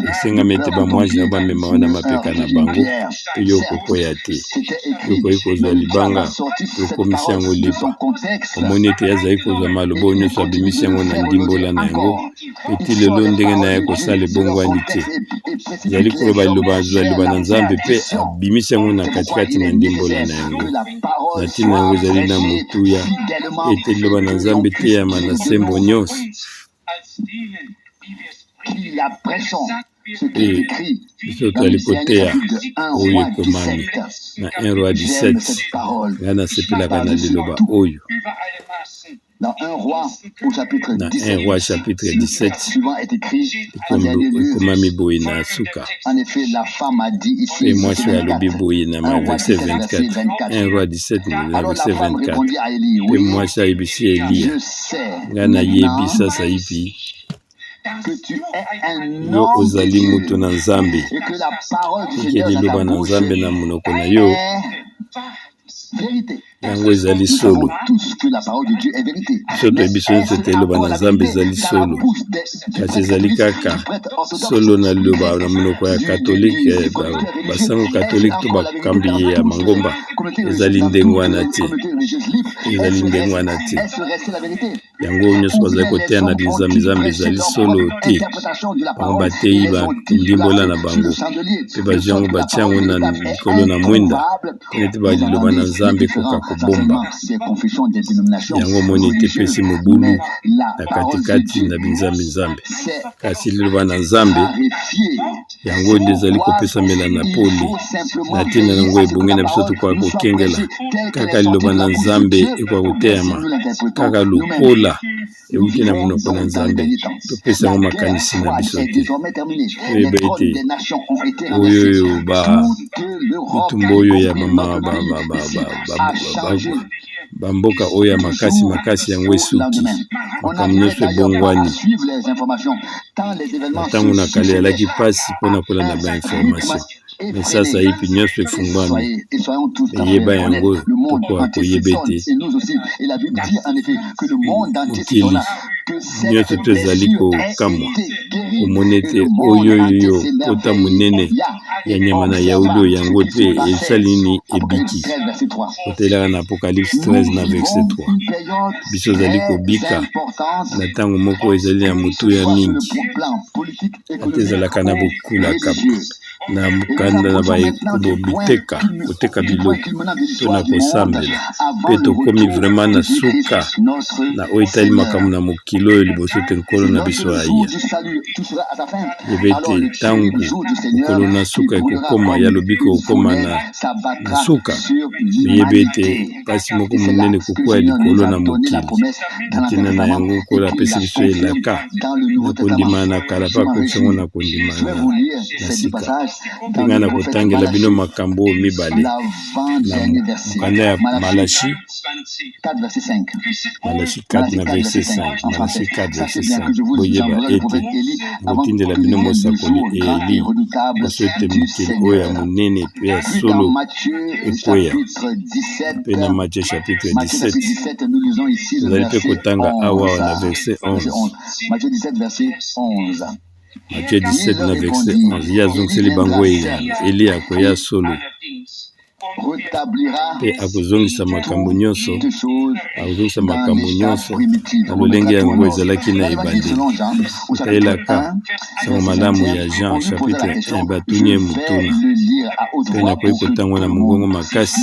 esengami ete bamwanje na bamema yo na mapeka na bango, mpe yo okokweya te. Yo okoki kozwa libanga mpe okomisi yango lipa. Omoni ete ye azali kozwa maloba oyo nyonso, abimisi yango na ndimbola na yango, mpe tii lelo ndenge na ye kosala ebongwani te. Ezali koloba liloba, azwa liloba na Nzambe mpe abimisi yango na katikati na ndimbola na yango. Na ntina yango ezali na motuya ete liloba na Nzambe eteyama na sembo nyonso. Mpe biso tozali koteya oyo ekomami na 1 Roi 17. Ngai nasepelaka na liloba oyo. Dans 1 Roi au chapitre Na 1 17, Roi chapitre 17 suivant est écrit en dernier lieu. ekomami boye na suka. En effet, la femme a dit ici, Mpe mwasi verset oyo alobi 24. boye na 1 Roi verset 17, verset 24. 24. 1 Roi 17 na Alors la verset femme 24. répondit à Élie, Mpe oui, mwasi ayebisi Eliya, je sais ngai nayebi maintenant sasaipi que tu es un yo homme de ozali Dieu moto na Nzambe, et que la parole du eke Seigneur dans ta liloba na bouche Nzambe na monoko na yo est vérité. Yango ezali solo. Biso toyebi biso nyonso ete liloba na Nzambe ezali solo, kasi ezali kaka solo na liloba na monoko ya Katolike, basango Katolike to bakambi ya mangomba. Ezali ndenge wana te, ezali ndenge wana te. Yango nyonso bazali koteya na binzambe-nzambe ezali solo te. Bango bateyi bandimbola na bango mpe bazwi yango batia yango na likolo na mwinda mpo ete baliloba na Nzambe ekoka kobomba yango. Omoni ete epesi mobulu na katikati na binzambe-nzambe, kasi liloba na Nzambe yango nde ezali kopesamela na pole. Na ntina yango ebongi na biso tokoka kokengela kaka liloba na Nzambe ekoka koteyama kaka lokola euti na monoko na Nzambe. Topesa yango makanisi na biso te. Toyeba ete oyo oyo ba bitumba oyo ya bamboka oyo ya makasi makasi yango esuki, makambo nyonso ebongwani. Na ntango na kala ezalaki mpasi mpona kolanda ba information, me sasa ipi nyonso efungwami. Eyeba yango, tokoka koyeba ete mokili nyonso to ezali kokamwa komona ete oyo oyo pota monene ya nyama na yauli oyo yango mpe esali nini, ebiki. Otelaka na Apocalypse 13 na verset 3. Biso ozali kobika na ntango moko ezali na motuya mingi, ata ezalaka na bokulaka na mokanda na biteka koteka biloko to na kosambela, mpe tokomi vraiment na suka na oyo etali makambo na mokili oyo liboso te Nkolo na biso aya. Yeba ete ntango mokolo na suka ekokoma ya lobiko ekokoma na suka, miyeba ete mpasi moko monene ekokwea likolo na mokili. Na ntina na yango Nkolo apesi biso elaka na kondimana na kala mpe akokisi yango na kondimana na sika. Mpe ngai nakotangela bino makambo oyo mibale na mokanda ya Malachi, Malachi 4 na verset 5. Malachi 4 verset 5: boyeba ete nakotindela bino mosakoli Eli liboso ete mokili oyo ya monene mpe ya solo ekweya. Mpe na Matthieu chapitre 17, tozali mpe kotanga awa na verset 11. Matthieu 17 na verset 11: ye azongiseli bango eyano, Eli akoya solo mpe akozongisa makambo nyonso, akozongisa makambo nyonso na lolenge yango ezalaki na ebandeli. Otalelaka sango malamu ya Jean chapitre 1, batuni ye motuna, mpe nakoki kotangwa na mongongo makasi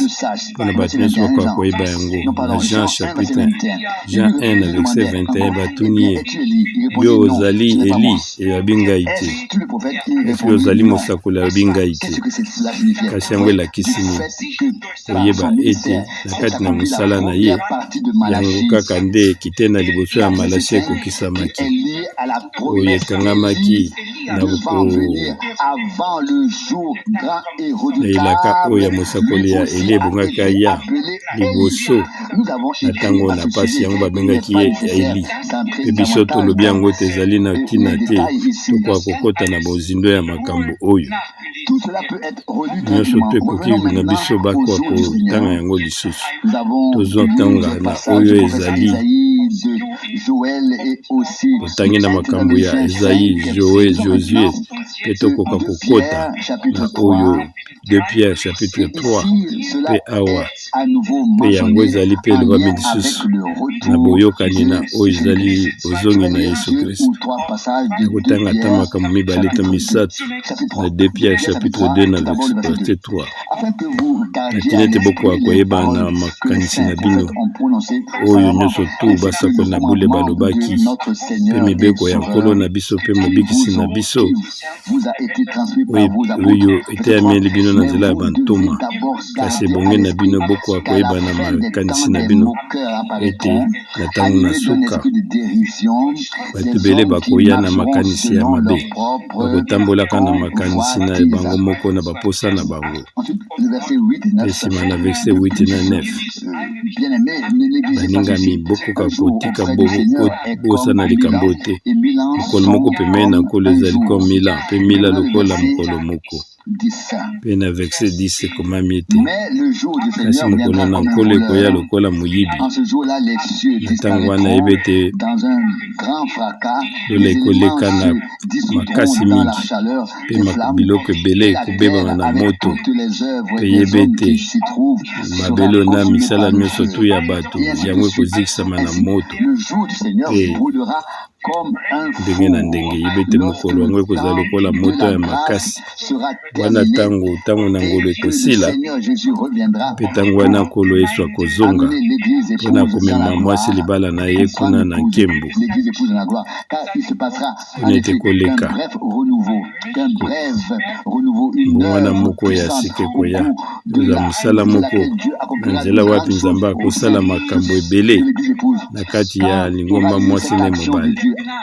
mpona bato nyonso bakoka koyeba yango. Na Jean chapitre Jean 1 na verset 21, batuni ye: yo ozali Eli? Eyabi ngai te. Eske ozali mosakoli? Alobi ngai te. Kasi yango elakisi nini? Koyeba ete na kati na mosala na ye, yango kaka nde kite na liboso ya Malachi ekokisamaki, oyo ekangamaki na na elaka oyo ya mosakoli ya Eli ebongaki aya liboso na ntango na mpasi. Yango babengaki ye Eli. Mpe biso tolobi yango ete ezali na ntina te tokoka kokɔta na bozindo ya makambo oyo nyonso to ekoki na biso bakoka kotanga yango lisusu. Tozwa ntanga na oyo ezali totangi na makambo ya Esaïe, Joe, Josué, mpe tokoka kokɔta na oyo 2 Pierre chapitre 3. Mpe awa mpe yango ezali mpe elobami lisusu na boyokani na oyo ezali bozongi na Yesu Kristo. Nakotanga ata makambo mibale to misato na 2 Pierre chapitre 2 na verset 3, na ntina ete bokoka koyeba na makanisi na bino oyo nyonso tu basakoli na bule balobaki, mpe mibeko ya Nkolo na biso mpe Mobikisi na biso oyo eteyameli bino na nzela ya bantoma. Kasi ebongi na bino bokoka koyeba na makanisi na bino ete na ntango na suka bato ebele bakoya na makanisi ya mabe, bakotambolaka na makanisi na bango moko na baposa na bango. Mpe nsima na verset 8 na 9: balingami, bokoka kotika bosana likambo te, mokolo moko pembeni na Nkolo ezali comme 1000 ans, mpe 1000 ans lokola mokolo moko. Mpe na verset 10 ekomami ete, Kasi mokolo na Nkolo ekoya lokola moyibi. Na ntango wana yebi ete lola ekoleka na makasi mingi, mpe biloko ebele ekobebama na moto, mpe yebi ete mabele na misala nyonso tu ya bato yango ekozikisama na moto. Mpe ndenge na ndenge, yebi ete mokolo yango ekozala lokola moto ya makasi. Wana ntango ntango na ngolu ekosila, mpe ntango wana Nkolo Yesu akozonga mpo na komema mwasi libala na ye kuna na nkembo, mpona ete koleka mbongwana moko ya sika ekoya, ekozala mosala moko na nzela wapi Nzambe akosala makambo ebele na kati ya lingomba mwasi na mobali.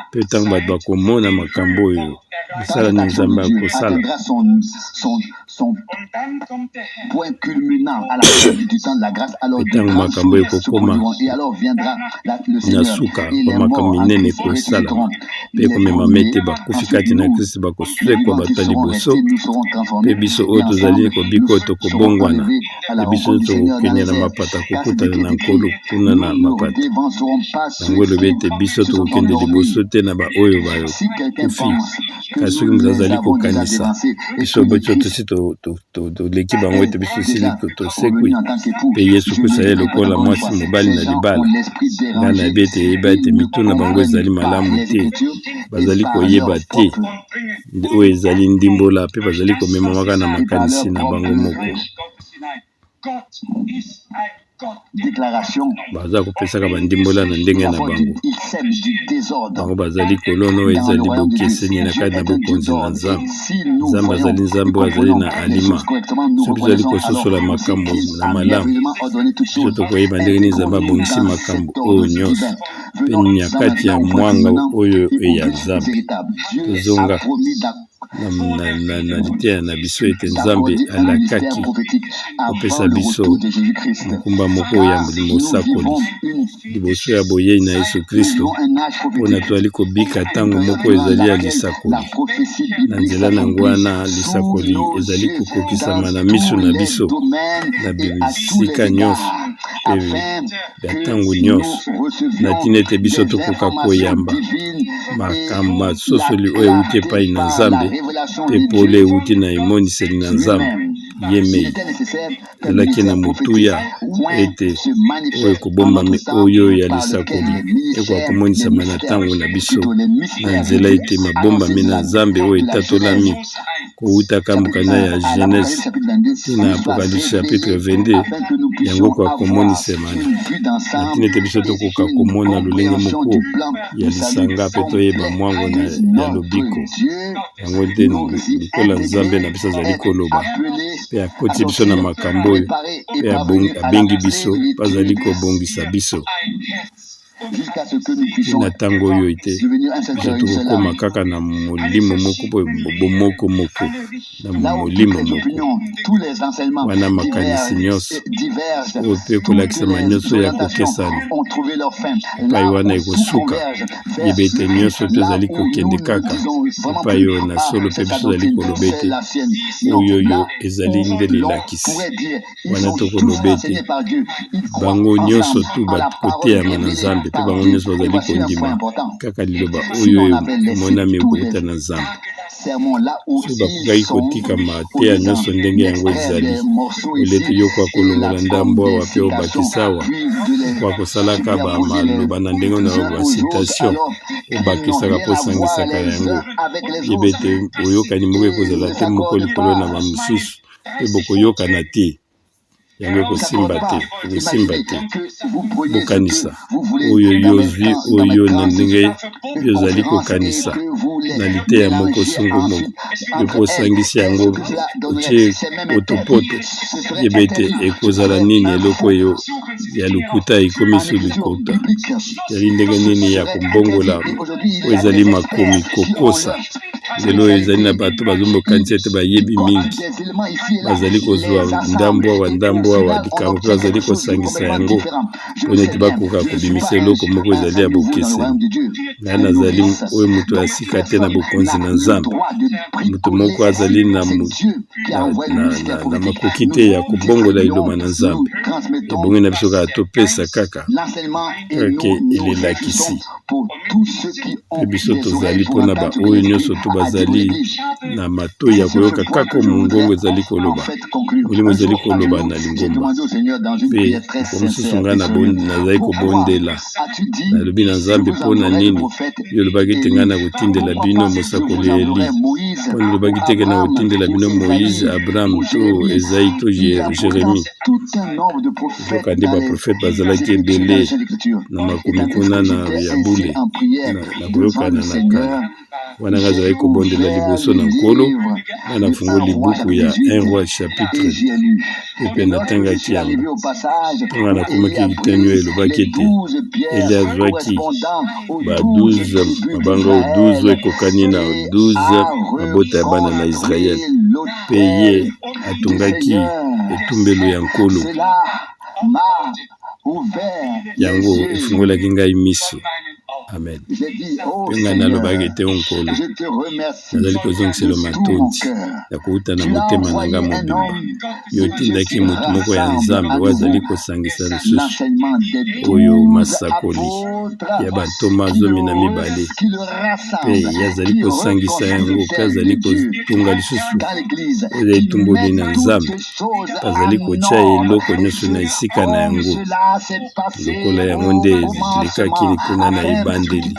Mpe ntango bato bakomona makambo oyo, mosala nini Nzambe akosala? Mpe ntango makambo ekokoma na suka, bamakambo minene ekosalama mpe ekomemama ete bakufi kati na Kristo bakosekwa bato ya liboso, mpe biso oyo tozali kobika oyo tokobongwana, mpe biso nyonso tokokende na mapata kokutana na Nkolo kuna na mapata. Yango elobi ete biso tokokende liboso te na baoyo bakufi. Kasi soki moto azali kokanisa biso biso tosi toleki bango ete biso tosili tosekwi mpe Yesu Kristo aye lokola mwasi mobali na libala, ngai nayebi ete eyeba ete mitu na bango ezali malamu te, bazali koyeba te oyo ezali ndimbola mpe bazali komemamaka na makanisi na bango moko. Baza kopesaka bandimbola na ndenge na bango. Bango bazali kolona oyo ezali bokeseni na kati na bokonzi na Nzambe. Nzambe azali Nzambe oyo azali na alima. Soki tozali kososola makambo na malamu, biso tokoyeba ndenge nini Nzambe abongisi makambo oyo nyonso mpe na kati ya mwanga oyo ya Nzambe. Tozonga na liteya na biso ete Nzambe alakaki kopesa biso mokumba moko ya mosakoli liboso ya boyei na Yesu Kristo, mpo na tozali kobika ntango moko ezali ya lisakoli. Na nzela na yango wana lisakoli ezali kokokisama na miso na biso na bisika nyonso mpe ya ntango nyonso, na ntina ete biso tokoka koyamba makambo masosoli oyo euti epai na Nzambe mpe pole euti na emoniseli na Nzambe ye mei. Ezalaki na motuya ete oyo ekobombami oyo ya lisakoli ekoka komonisama na ntango na biso na nzela ete mabombami na Nzambe oyo etatolami kowutaka mokanda ya Genese ti na Apocalypse chapitre 22, yango ekoka komonisama na ntina ete biso tokoka komona lolenge moko ya lisanga mpe toyeba mwango na ya lobiko. Yango nde lokola Nzambe na biso azali koloba mpe akoti biso na makambo oyo mpe abengi biso mpe azali kobongisa biso. Na ntango oyo ete biso tokokoma kaka na molimo moko mpo bomoko moko na molimo moko wana makanisi nyonso oyo mpe kolakisama nyonso ya kokesana epai wana ekosuka. Yeba ete nyonso tozali kokende kaka epai oyo na solo mpe biso tozali koloba ete oyo oyo ezali nde lilakisi. Wana tokoloba ete bango nyonso tu bakoteyama na Nzambe mpe bango nyonso bazali kondima kaka liloba oyo emonami ekouta na Nzambe. Soki bakokaki kotika mateya nyonso ndenge yango ezali, olete yo okoka kolongola ndambo awa mpe obakisa awa, okoka kosalaka ba maloba na ndenge na ba citation obakisaka mpe osangisaka yango, yeba ete boyokani moko ekozala te moko likolo na ba mosusu. Mpe bokoyokana te, yango ekosimba te, ekosimba te. Bokanisa oyo yo ozwi, oyo na ndenge yo ozali kokanisa na liteya moko songo moko, yo mpe osangisi yango, otie potopoto, yeba ete ekozala nini eloko oyo ya lokuta ekomisi lokuta. Ezali ndenge nini ya kombongola oyo ezali makomi kokosa. Lelo oyo ezali na bato bazomokanisa ete bayebi mingi, bazali kozwa ndambo awa ndambo awa likambo mpe bazali kosangisa yango mpona ete bakoka kobimisa eloko moko ezali ya bokeseni. Ngai nazali oyo moto ya sika te na bokonzi na Nzambe. Moto moko azali na, na, na, na, na makoki te ya kobongola liloba na Nzambe. Ebongi na biso kaka topesa kaka kaka elelakisi. Mpe biso tozali mpo na baoyo nyonso to bazali na matoi ya koyoka kaka mongongo ezali koloba, Molimo ezali koloba na lingomba. Mpe mokolo mosusu ngai nazali kobondela, nalobi na Nzambe, mpo na nini yo olobaki ete ngai nakotindela bino mosakoli Eli? Mpo na olobaki te ke nakotindela bino Moïse, Abraham to Esaïe to Jeremie? Nzokande baprofete bazalaki ebele na makomi kuna na ya bule na koyokana na kala. Wana ngai azalaki kobondela liboso na Nkolo, ngai nafungoli buku ya 1 Roi chapitre mpe natangaki yango. Ntango nakomaki biteni oyo elobaki ete Eli azwaki ba 12 mabanga oyo 12 oyo ekokani na 12 mabota ya bana na Israele, mpe ye atongaki etumbelo ya Nkolo. Yango efungolaki ngai miso. Amen. Mpe ngai nalobaki ete, O Nkolo, nazali kozongisela matondi ya kouta na motema na ngai mobimba. Yo otindaki moto moko ya Nzambe oyo azali kosangisa lisusu oyo masakoli ya bantoma 12, mpe ye azali kosangisa yango mpe azali kotonga lisusu oyo etumboli na Nzambe. Azali kotya eloko nyonso na esika na yango, lokola yango nde elekaki kuna na ebandeli,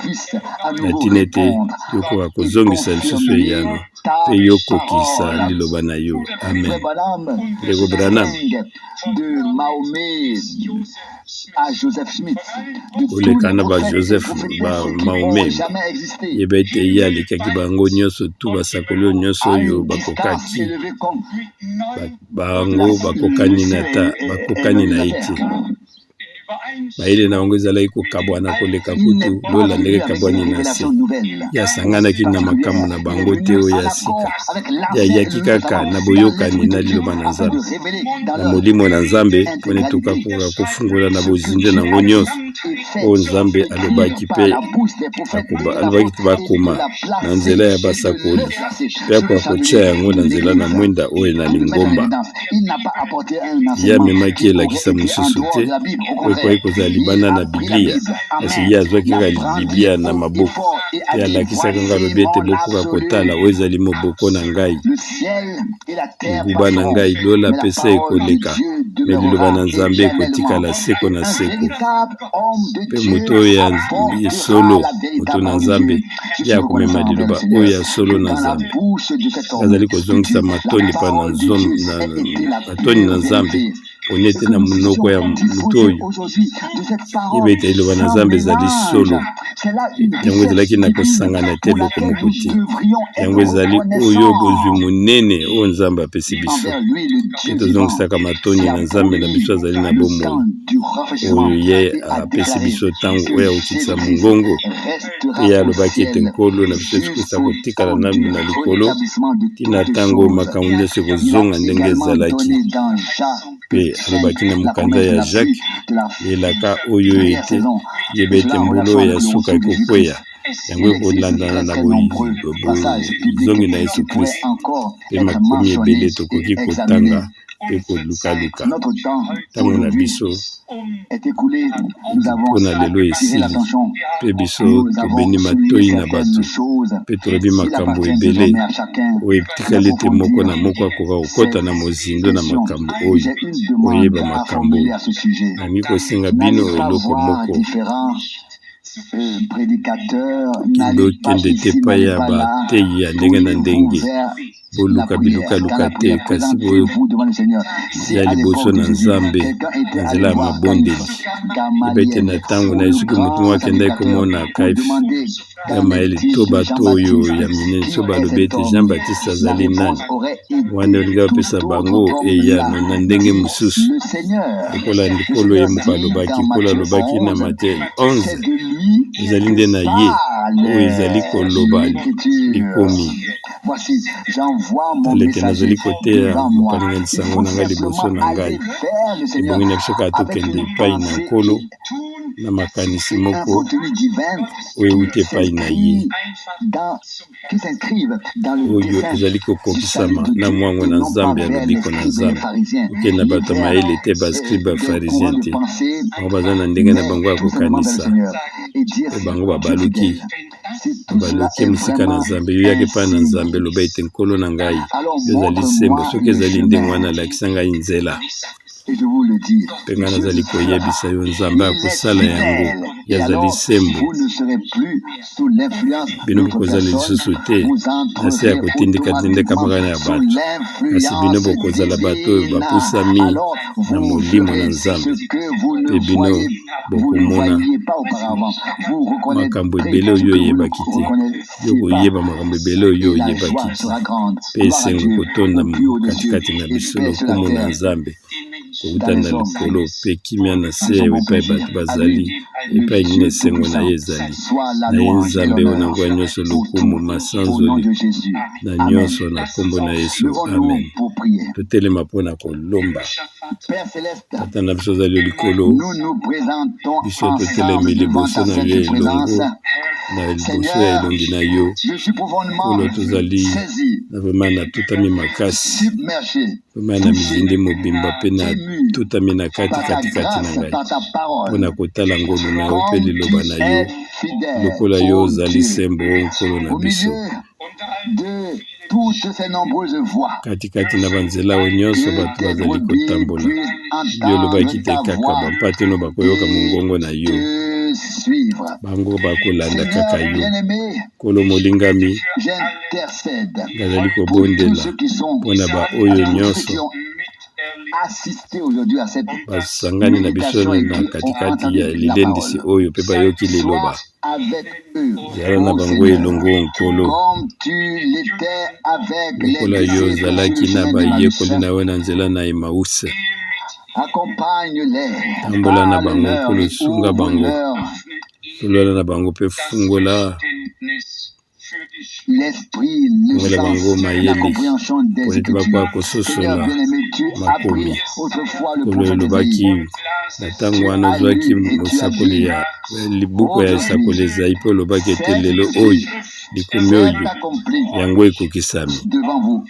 na ntina ete yokoka kozongisa lisusu eyano mpe yokokisa liloba na yo. Amen. Ndeko Branham. Koleka na ba Joseph ba Mahomet, yeba ete ye alekaki bango nyonso tu, basakoli oyo nyonso oyo bakokaki bango bakokani na ta bakokani na ye te. Mayele na bango ezalaki kokabwana koleka kutu lola ndenge ekabwani na se. Ye asanganaki na makambo na bango te oyo ya sika. Ye ayaki kaka na boyokani na liloba na Nzambe, na Molimo na Nzambe, mpo na ete tokoka kofungola na bozindo na yango nyonso oyo Nzambe alobaki mpe alobaki ete bakoma na nzela ya basakoli mpe akoka kotia yango na nzela na mwinda oyo na lingomba. Ye amemaki elakisa mosusu te oyo ekoki kozala libanda na Biblia, kasi ye azwaki kaka Biblia na maboko mpe alakisaki yango, alobi ete bokoka kotala oyo ezali moboko na ngai, nguba na ngai, lola mpe se ekoleka, me liloba na Nzambe ekotikala seko na seko. Mpe moto oyo ya solo, moto na Nzambe, ye akomema liloba oyo ya solo na Nzambe. Azali kozongisa matondi mpa na matondi na Nzambe pona ete na monoko ya moto oyo yeba ete liloba na Nzambe ezali solo. Yango ezalaki na kosangana te eloko moko te. Yango ezali oyo bozwi monene oyo Nzambe apesi biso. Mpe tozongisaka matondi na Nzambe na biso azali na bomoi oyo ye apesi biso ntango oyo akokitisa mongongo. Mpe ye alobaki ete Nkolo na biso Yesu Kristo akotikala nanu na likolo tii na ntango makambo nyonso ekozonga ndenge ezalaki. Mpe alobaki na mokanda ya Jacques elaka oyo ete yeba ete mbula oyo ya suka ekokweya, yango ekolandana na bozongi na Yesu Kristo. Mpe makomi ebele tokoki kotanga mpe kolukaluka. Ntango na biso mpo na lelo esili, mpe biso tobendi matoi na bato mpe tolobi makambo ebele oyo etikali ete moko na moko akoka kokɔta na mozindo na makambo oyo, koyeba makambo oyo. Nalingi kosenga bino eloko moko. Bokende te epai ya bateyi ya ndenge na ndenge, boluka bilukaluka te, kasi boya liboso na Nzambe na nzela ya mabondeli. Yeba ete na ntango na ye, soki moto moko akendaki komona Kaife Gamayeli to bato oyo ya minene, so balobi ete Jean Baptiste azali nani, wana olingi bapesa bango eyano na ndenge mosusu, lokola Nkolo ye moko alobaki. Nkolo alobaki na Matthieu 11, ezali nde na ye. Oyo ezali koloba likomi. Tala ete nazali koteya mopalinga lisango na ngai liboso na ngai. Ebongi na biso kaka tokende epai na Nkolo na makanisi moko oyo euti epai na ye, oyo ezali kokokisama na mwango na Nzambe ya lobiko na Nzambe. Kokende na bato ya mayele te, ba scribes, ba pharisiens te. Bango baza na ndenge na bango ya kokanisa, mpe bango babaluki babaluki mosika na Nzambe. Yo yaka epai na Nzambe, loba ete Nkolo na ngai, yo ozali sembo. Soki ezali ndenge wana, lakisa ngai nzela. Mpe ngai nazali koyebisa yo, Nzambe akosala yango. Ye azali sembo. Bino bokozala lisusu te na se ya kotindika-tindika ya bato, kasi bino bokozala bato oyo bapusami na Molimo na Nzambe, mpe bino bokomona makambo ebele oyo oyebaki te. Yo okoyeba makambo ebele oyo oyebaki te, mpe esengo ekotonda katikati na biso. Lokumu na Nzambe kowuta na likolo, mpe kimia na se epai bato bazali, epai nini esengo na ye ezali. Na ye Nzambe oyo na nguya nyonso, lokumu, masanzoli na nyonso na nkombo na Yesu. Amen. Totelema mpo na kolomba. Tata na biso ozali likolo, biso totelemi liboso na yo elongo na liboso ya elongi na yo. Nkolo, tozali na vraimen natutami makasi vraimen na mizindi mobimba mpe natutami na kati katikati na ngai mpo na kotala ngolu na yo mpe liloba na yo, lokola yo ozali sembo, o Nkolo na biso. Katikati na banzela oyo nyonso bato bazali kotambola, yo olobaki te kaka bampate no bakoyoka mongongo na yo, bango bakolanda kaka yo. Nkolo molingami, nazali kobondela mpo na baoyo nyonso basangani na biso na katikati ya lilendisi oyo mpe bayoki liloba. Zala na bango elongo, Nkolo, lokola yo ozalaki na bayekoli na yo na nzela na Emause. Tambola na bango, Nkolo, sunga bango, solola na bango mpe fungola Fungola bango mayele mpo ete bakoka kososola makomi. Nkolo elobaki na ntango wana ozwaki mosakoli ya buku ya esakoli Ezai mpe olobaki ete lelo oyo likomi oyo yango ekokisami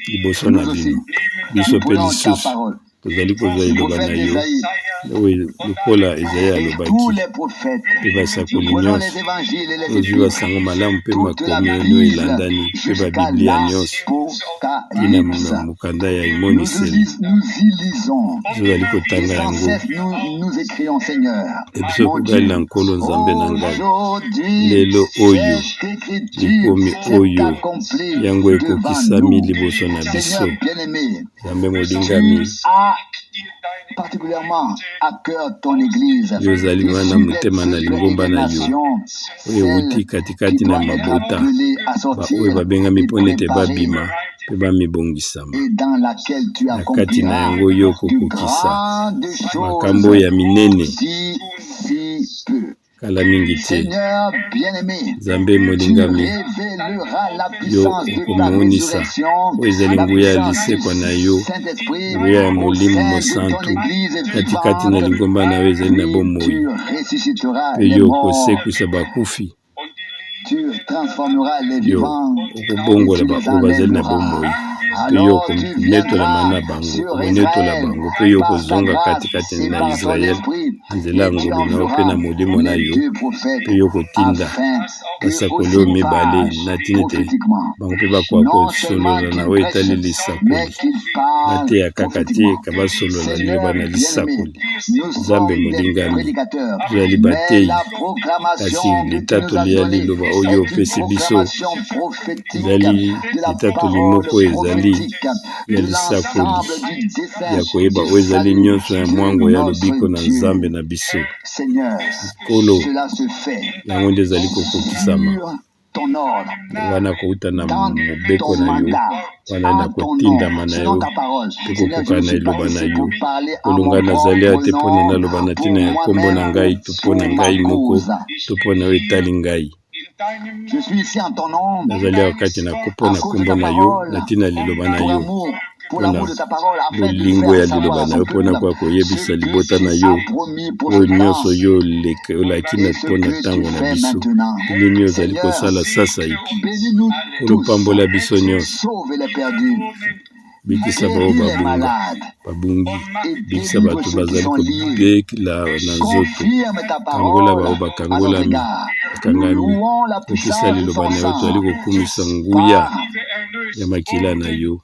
liboso na bino. Biso mpe lisusu tozali kozwa liloba na yo oyo lokola Ezaya alobaki, mpe basakoli nyonso, tozwi basango malamu mpe makomi oyo elandani mpe babiblia nyonso ntina na mokanda ya Emoniseli. Tozali kotanga yango e biso kogalela Nkolo Nzambe na ngai lelo oyo likomi oyo yango ekokisami liboso na biso. Nzambe molingami, yo ozali wana motema na lingomba na yo oyo euti katikati na mabota, baoyo babengami mpo ete babima mpe bamibongisama. Na kati na yango yo okokokisa makambo ya minene. Kala mingi te, Nzambe molingami, yo okomonisa oyo ezali nguya ya lisekwa na yo, nguya ya Molimo Mosantu katikati na lingomba na yo ezali na bomoi, mpe yo okosekwisa bakufi, yo okobongola baoyo bazali na bomoi. Mpe yo okonetolama na bango, okonetola bango, mpe yo okozonga katikati na Yisraele na nzela ya ngolu na yo mpe na molimo na yo, mpe yo okotinda basakoli oyo mibale na ntina ete bango mpe bakoka kosolola na oyo etali lisakoli, bateya kaka te, ka basolola liloba na lisakoli. Nzambe molingami, tozali bateyi, kasi litatoli ya liloba oyo opesi biso ezali litatoli moko ezali ya lisakoli ya koyeba oyo ezali nyonso ya mwango ya lobiko na Nzambe na biso. Nkolo, yango nde ezali kokokisama wana kouta na mobeko na yo, wana na kotindama na yo mpe kokoka na liloba na yo. Nkolo, ngai nazali awa te mpo na naloba na ntina ya nkombo na ngai to mpo na ngai moko to mpo na oyo etali ngai. Nazali awa kati na mpo na nkombo na yo, na ntina ya liloba na yo, mpo na bolingo ya liloba na yo, mpo na koya koyebisa libota na yo oyo nyonso yo olaki na mpo na ntango na biso, nini ozali kosala sasaipi. Nkolo pambola biso nyonso. Bikisa baoyo babunga, babungi, bikisa bato bazali kobela na nzoto, kangola baoyo bakangolami, bakangami. Kopesa liloba na yo, tozali kokumisa nguya ya makila na yo.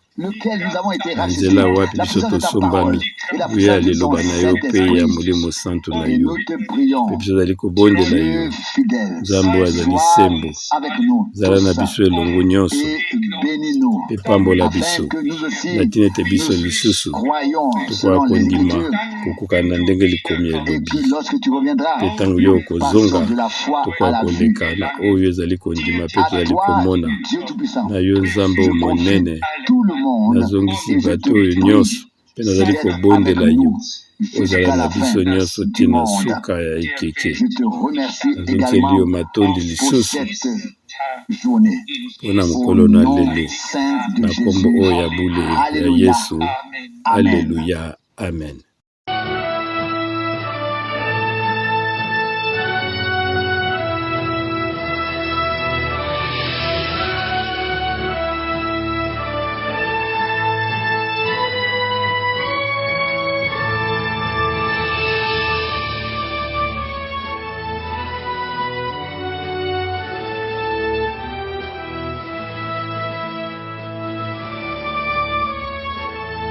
Na nzela wapi biso tosombami, nguya ya liloba na yo mpe ya Molimo Santu na yo. Mpe biso tozali kobondela yo, Nzambe oyo azali sembo, zala na biso elongo nyonso mpe pambola biso na ntina ete biso lisusu tokoka kondima kokokana na ndenge likomi elobi, mpe ntango yo okozonga tokoka koleka na oyo ezali kondima mpe tozali komona na yo Nzambe oyo monene. Nazongisi bato oyo nyonso mpe nazali kobondela yo ozala na biso nyonso tii na suka ya ekeke. Nazongiseli yo matondi lisusu mpo na mokolo na lelo, na nkombo oyo ya bule ya Yesu. Aleluya, amen.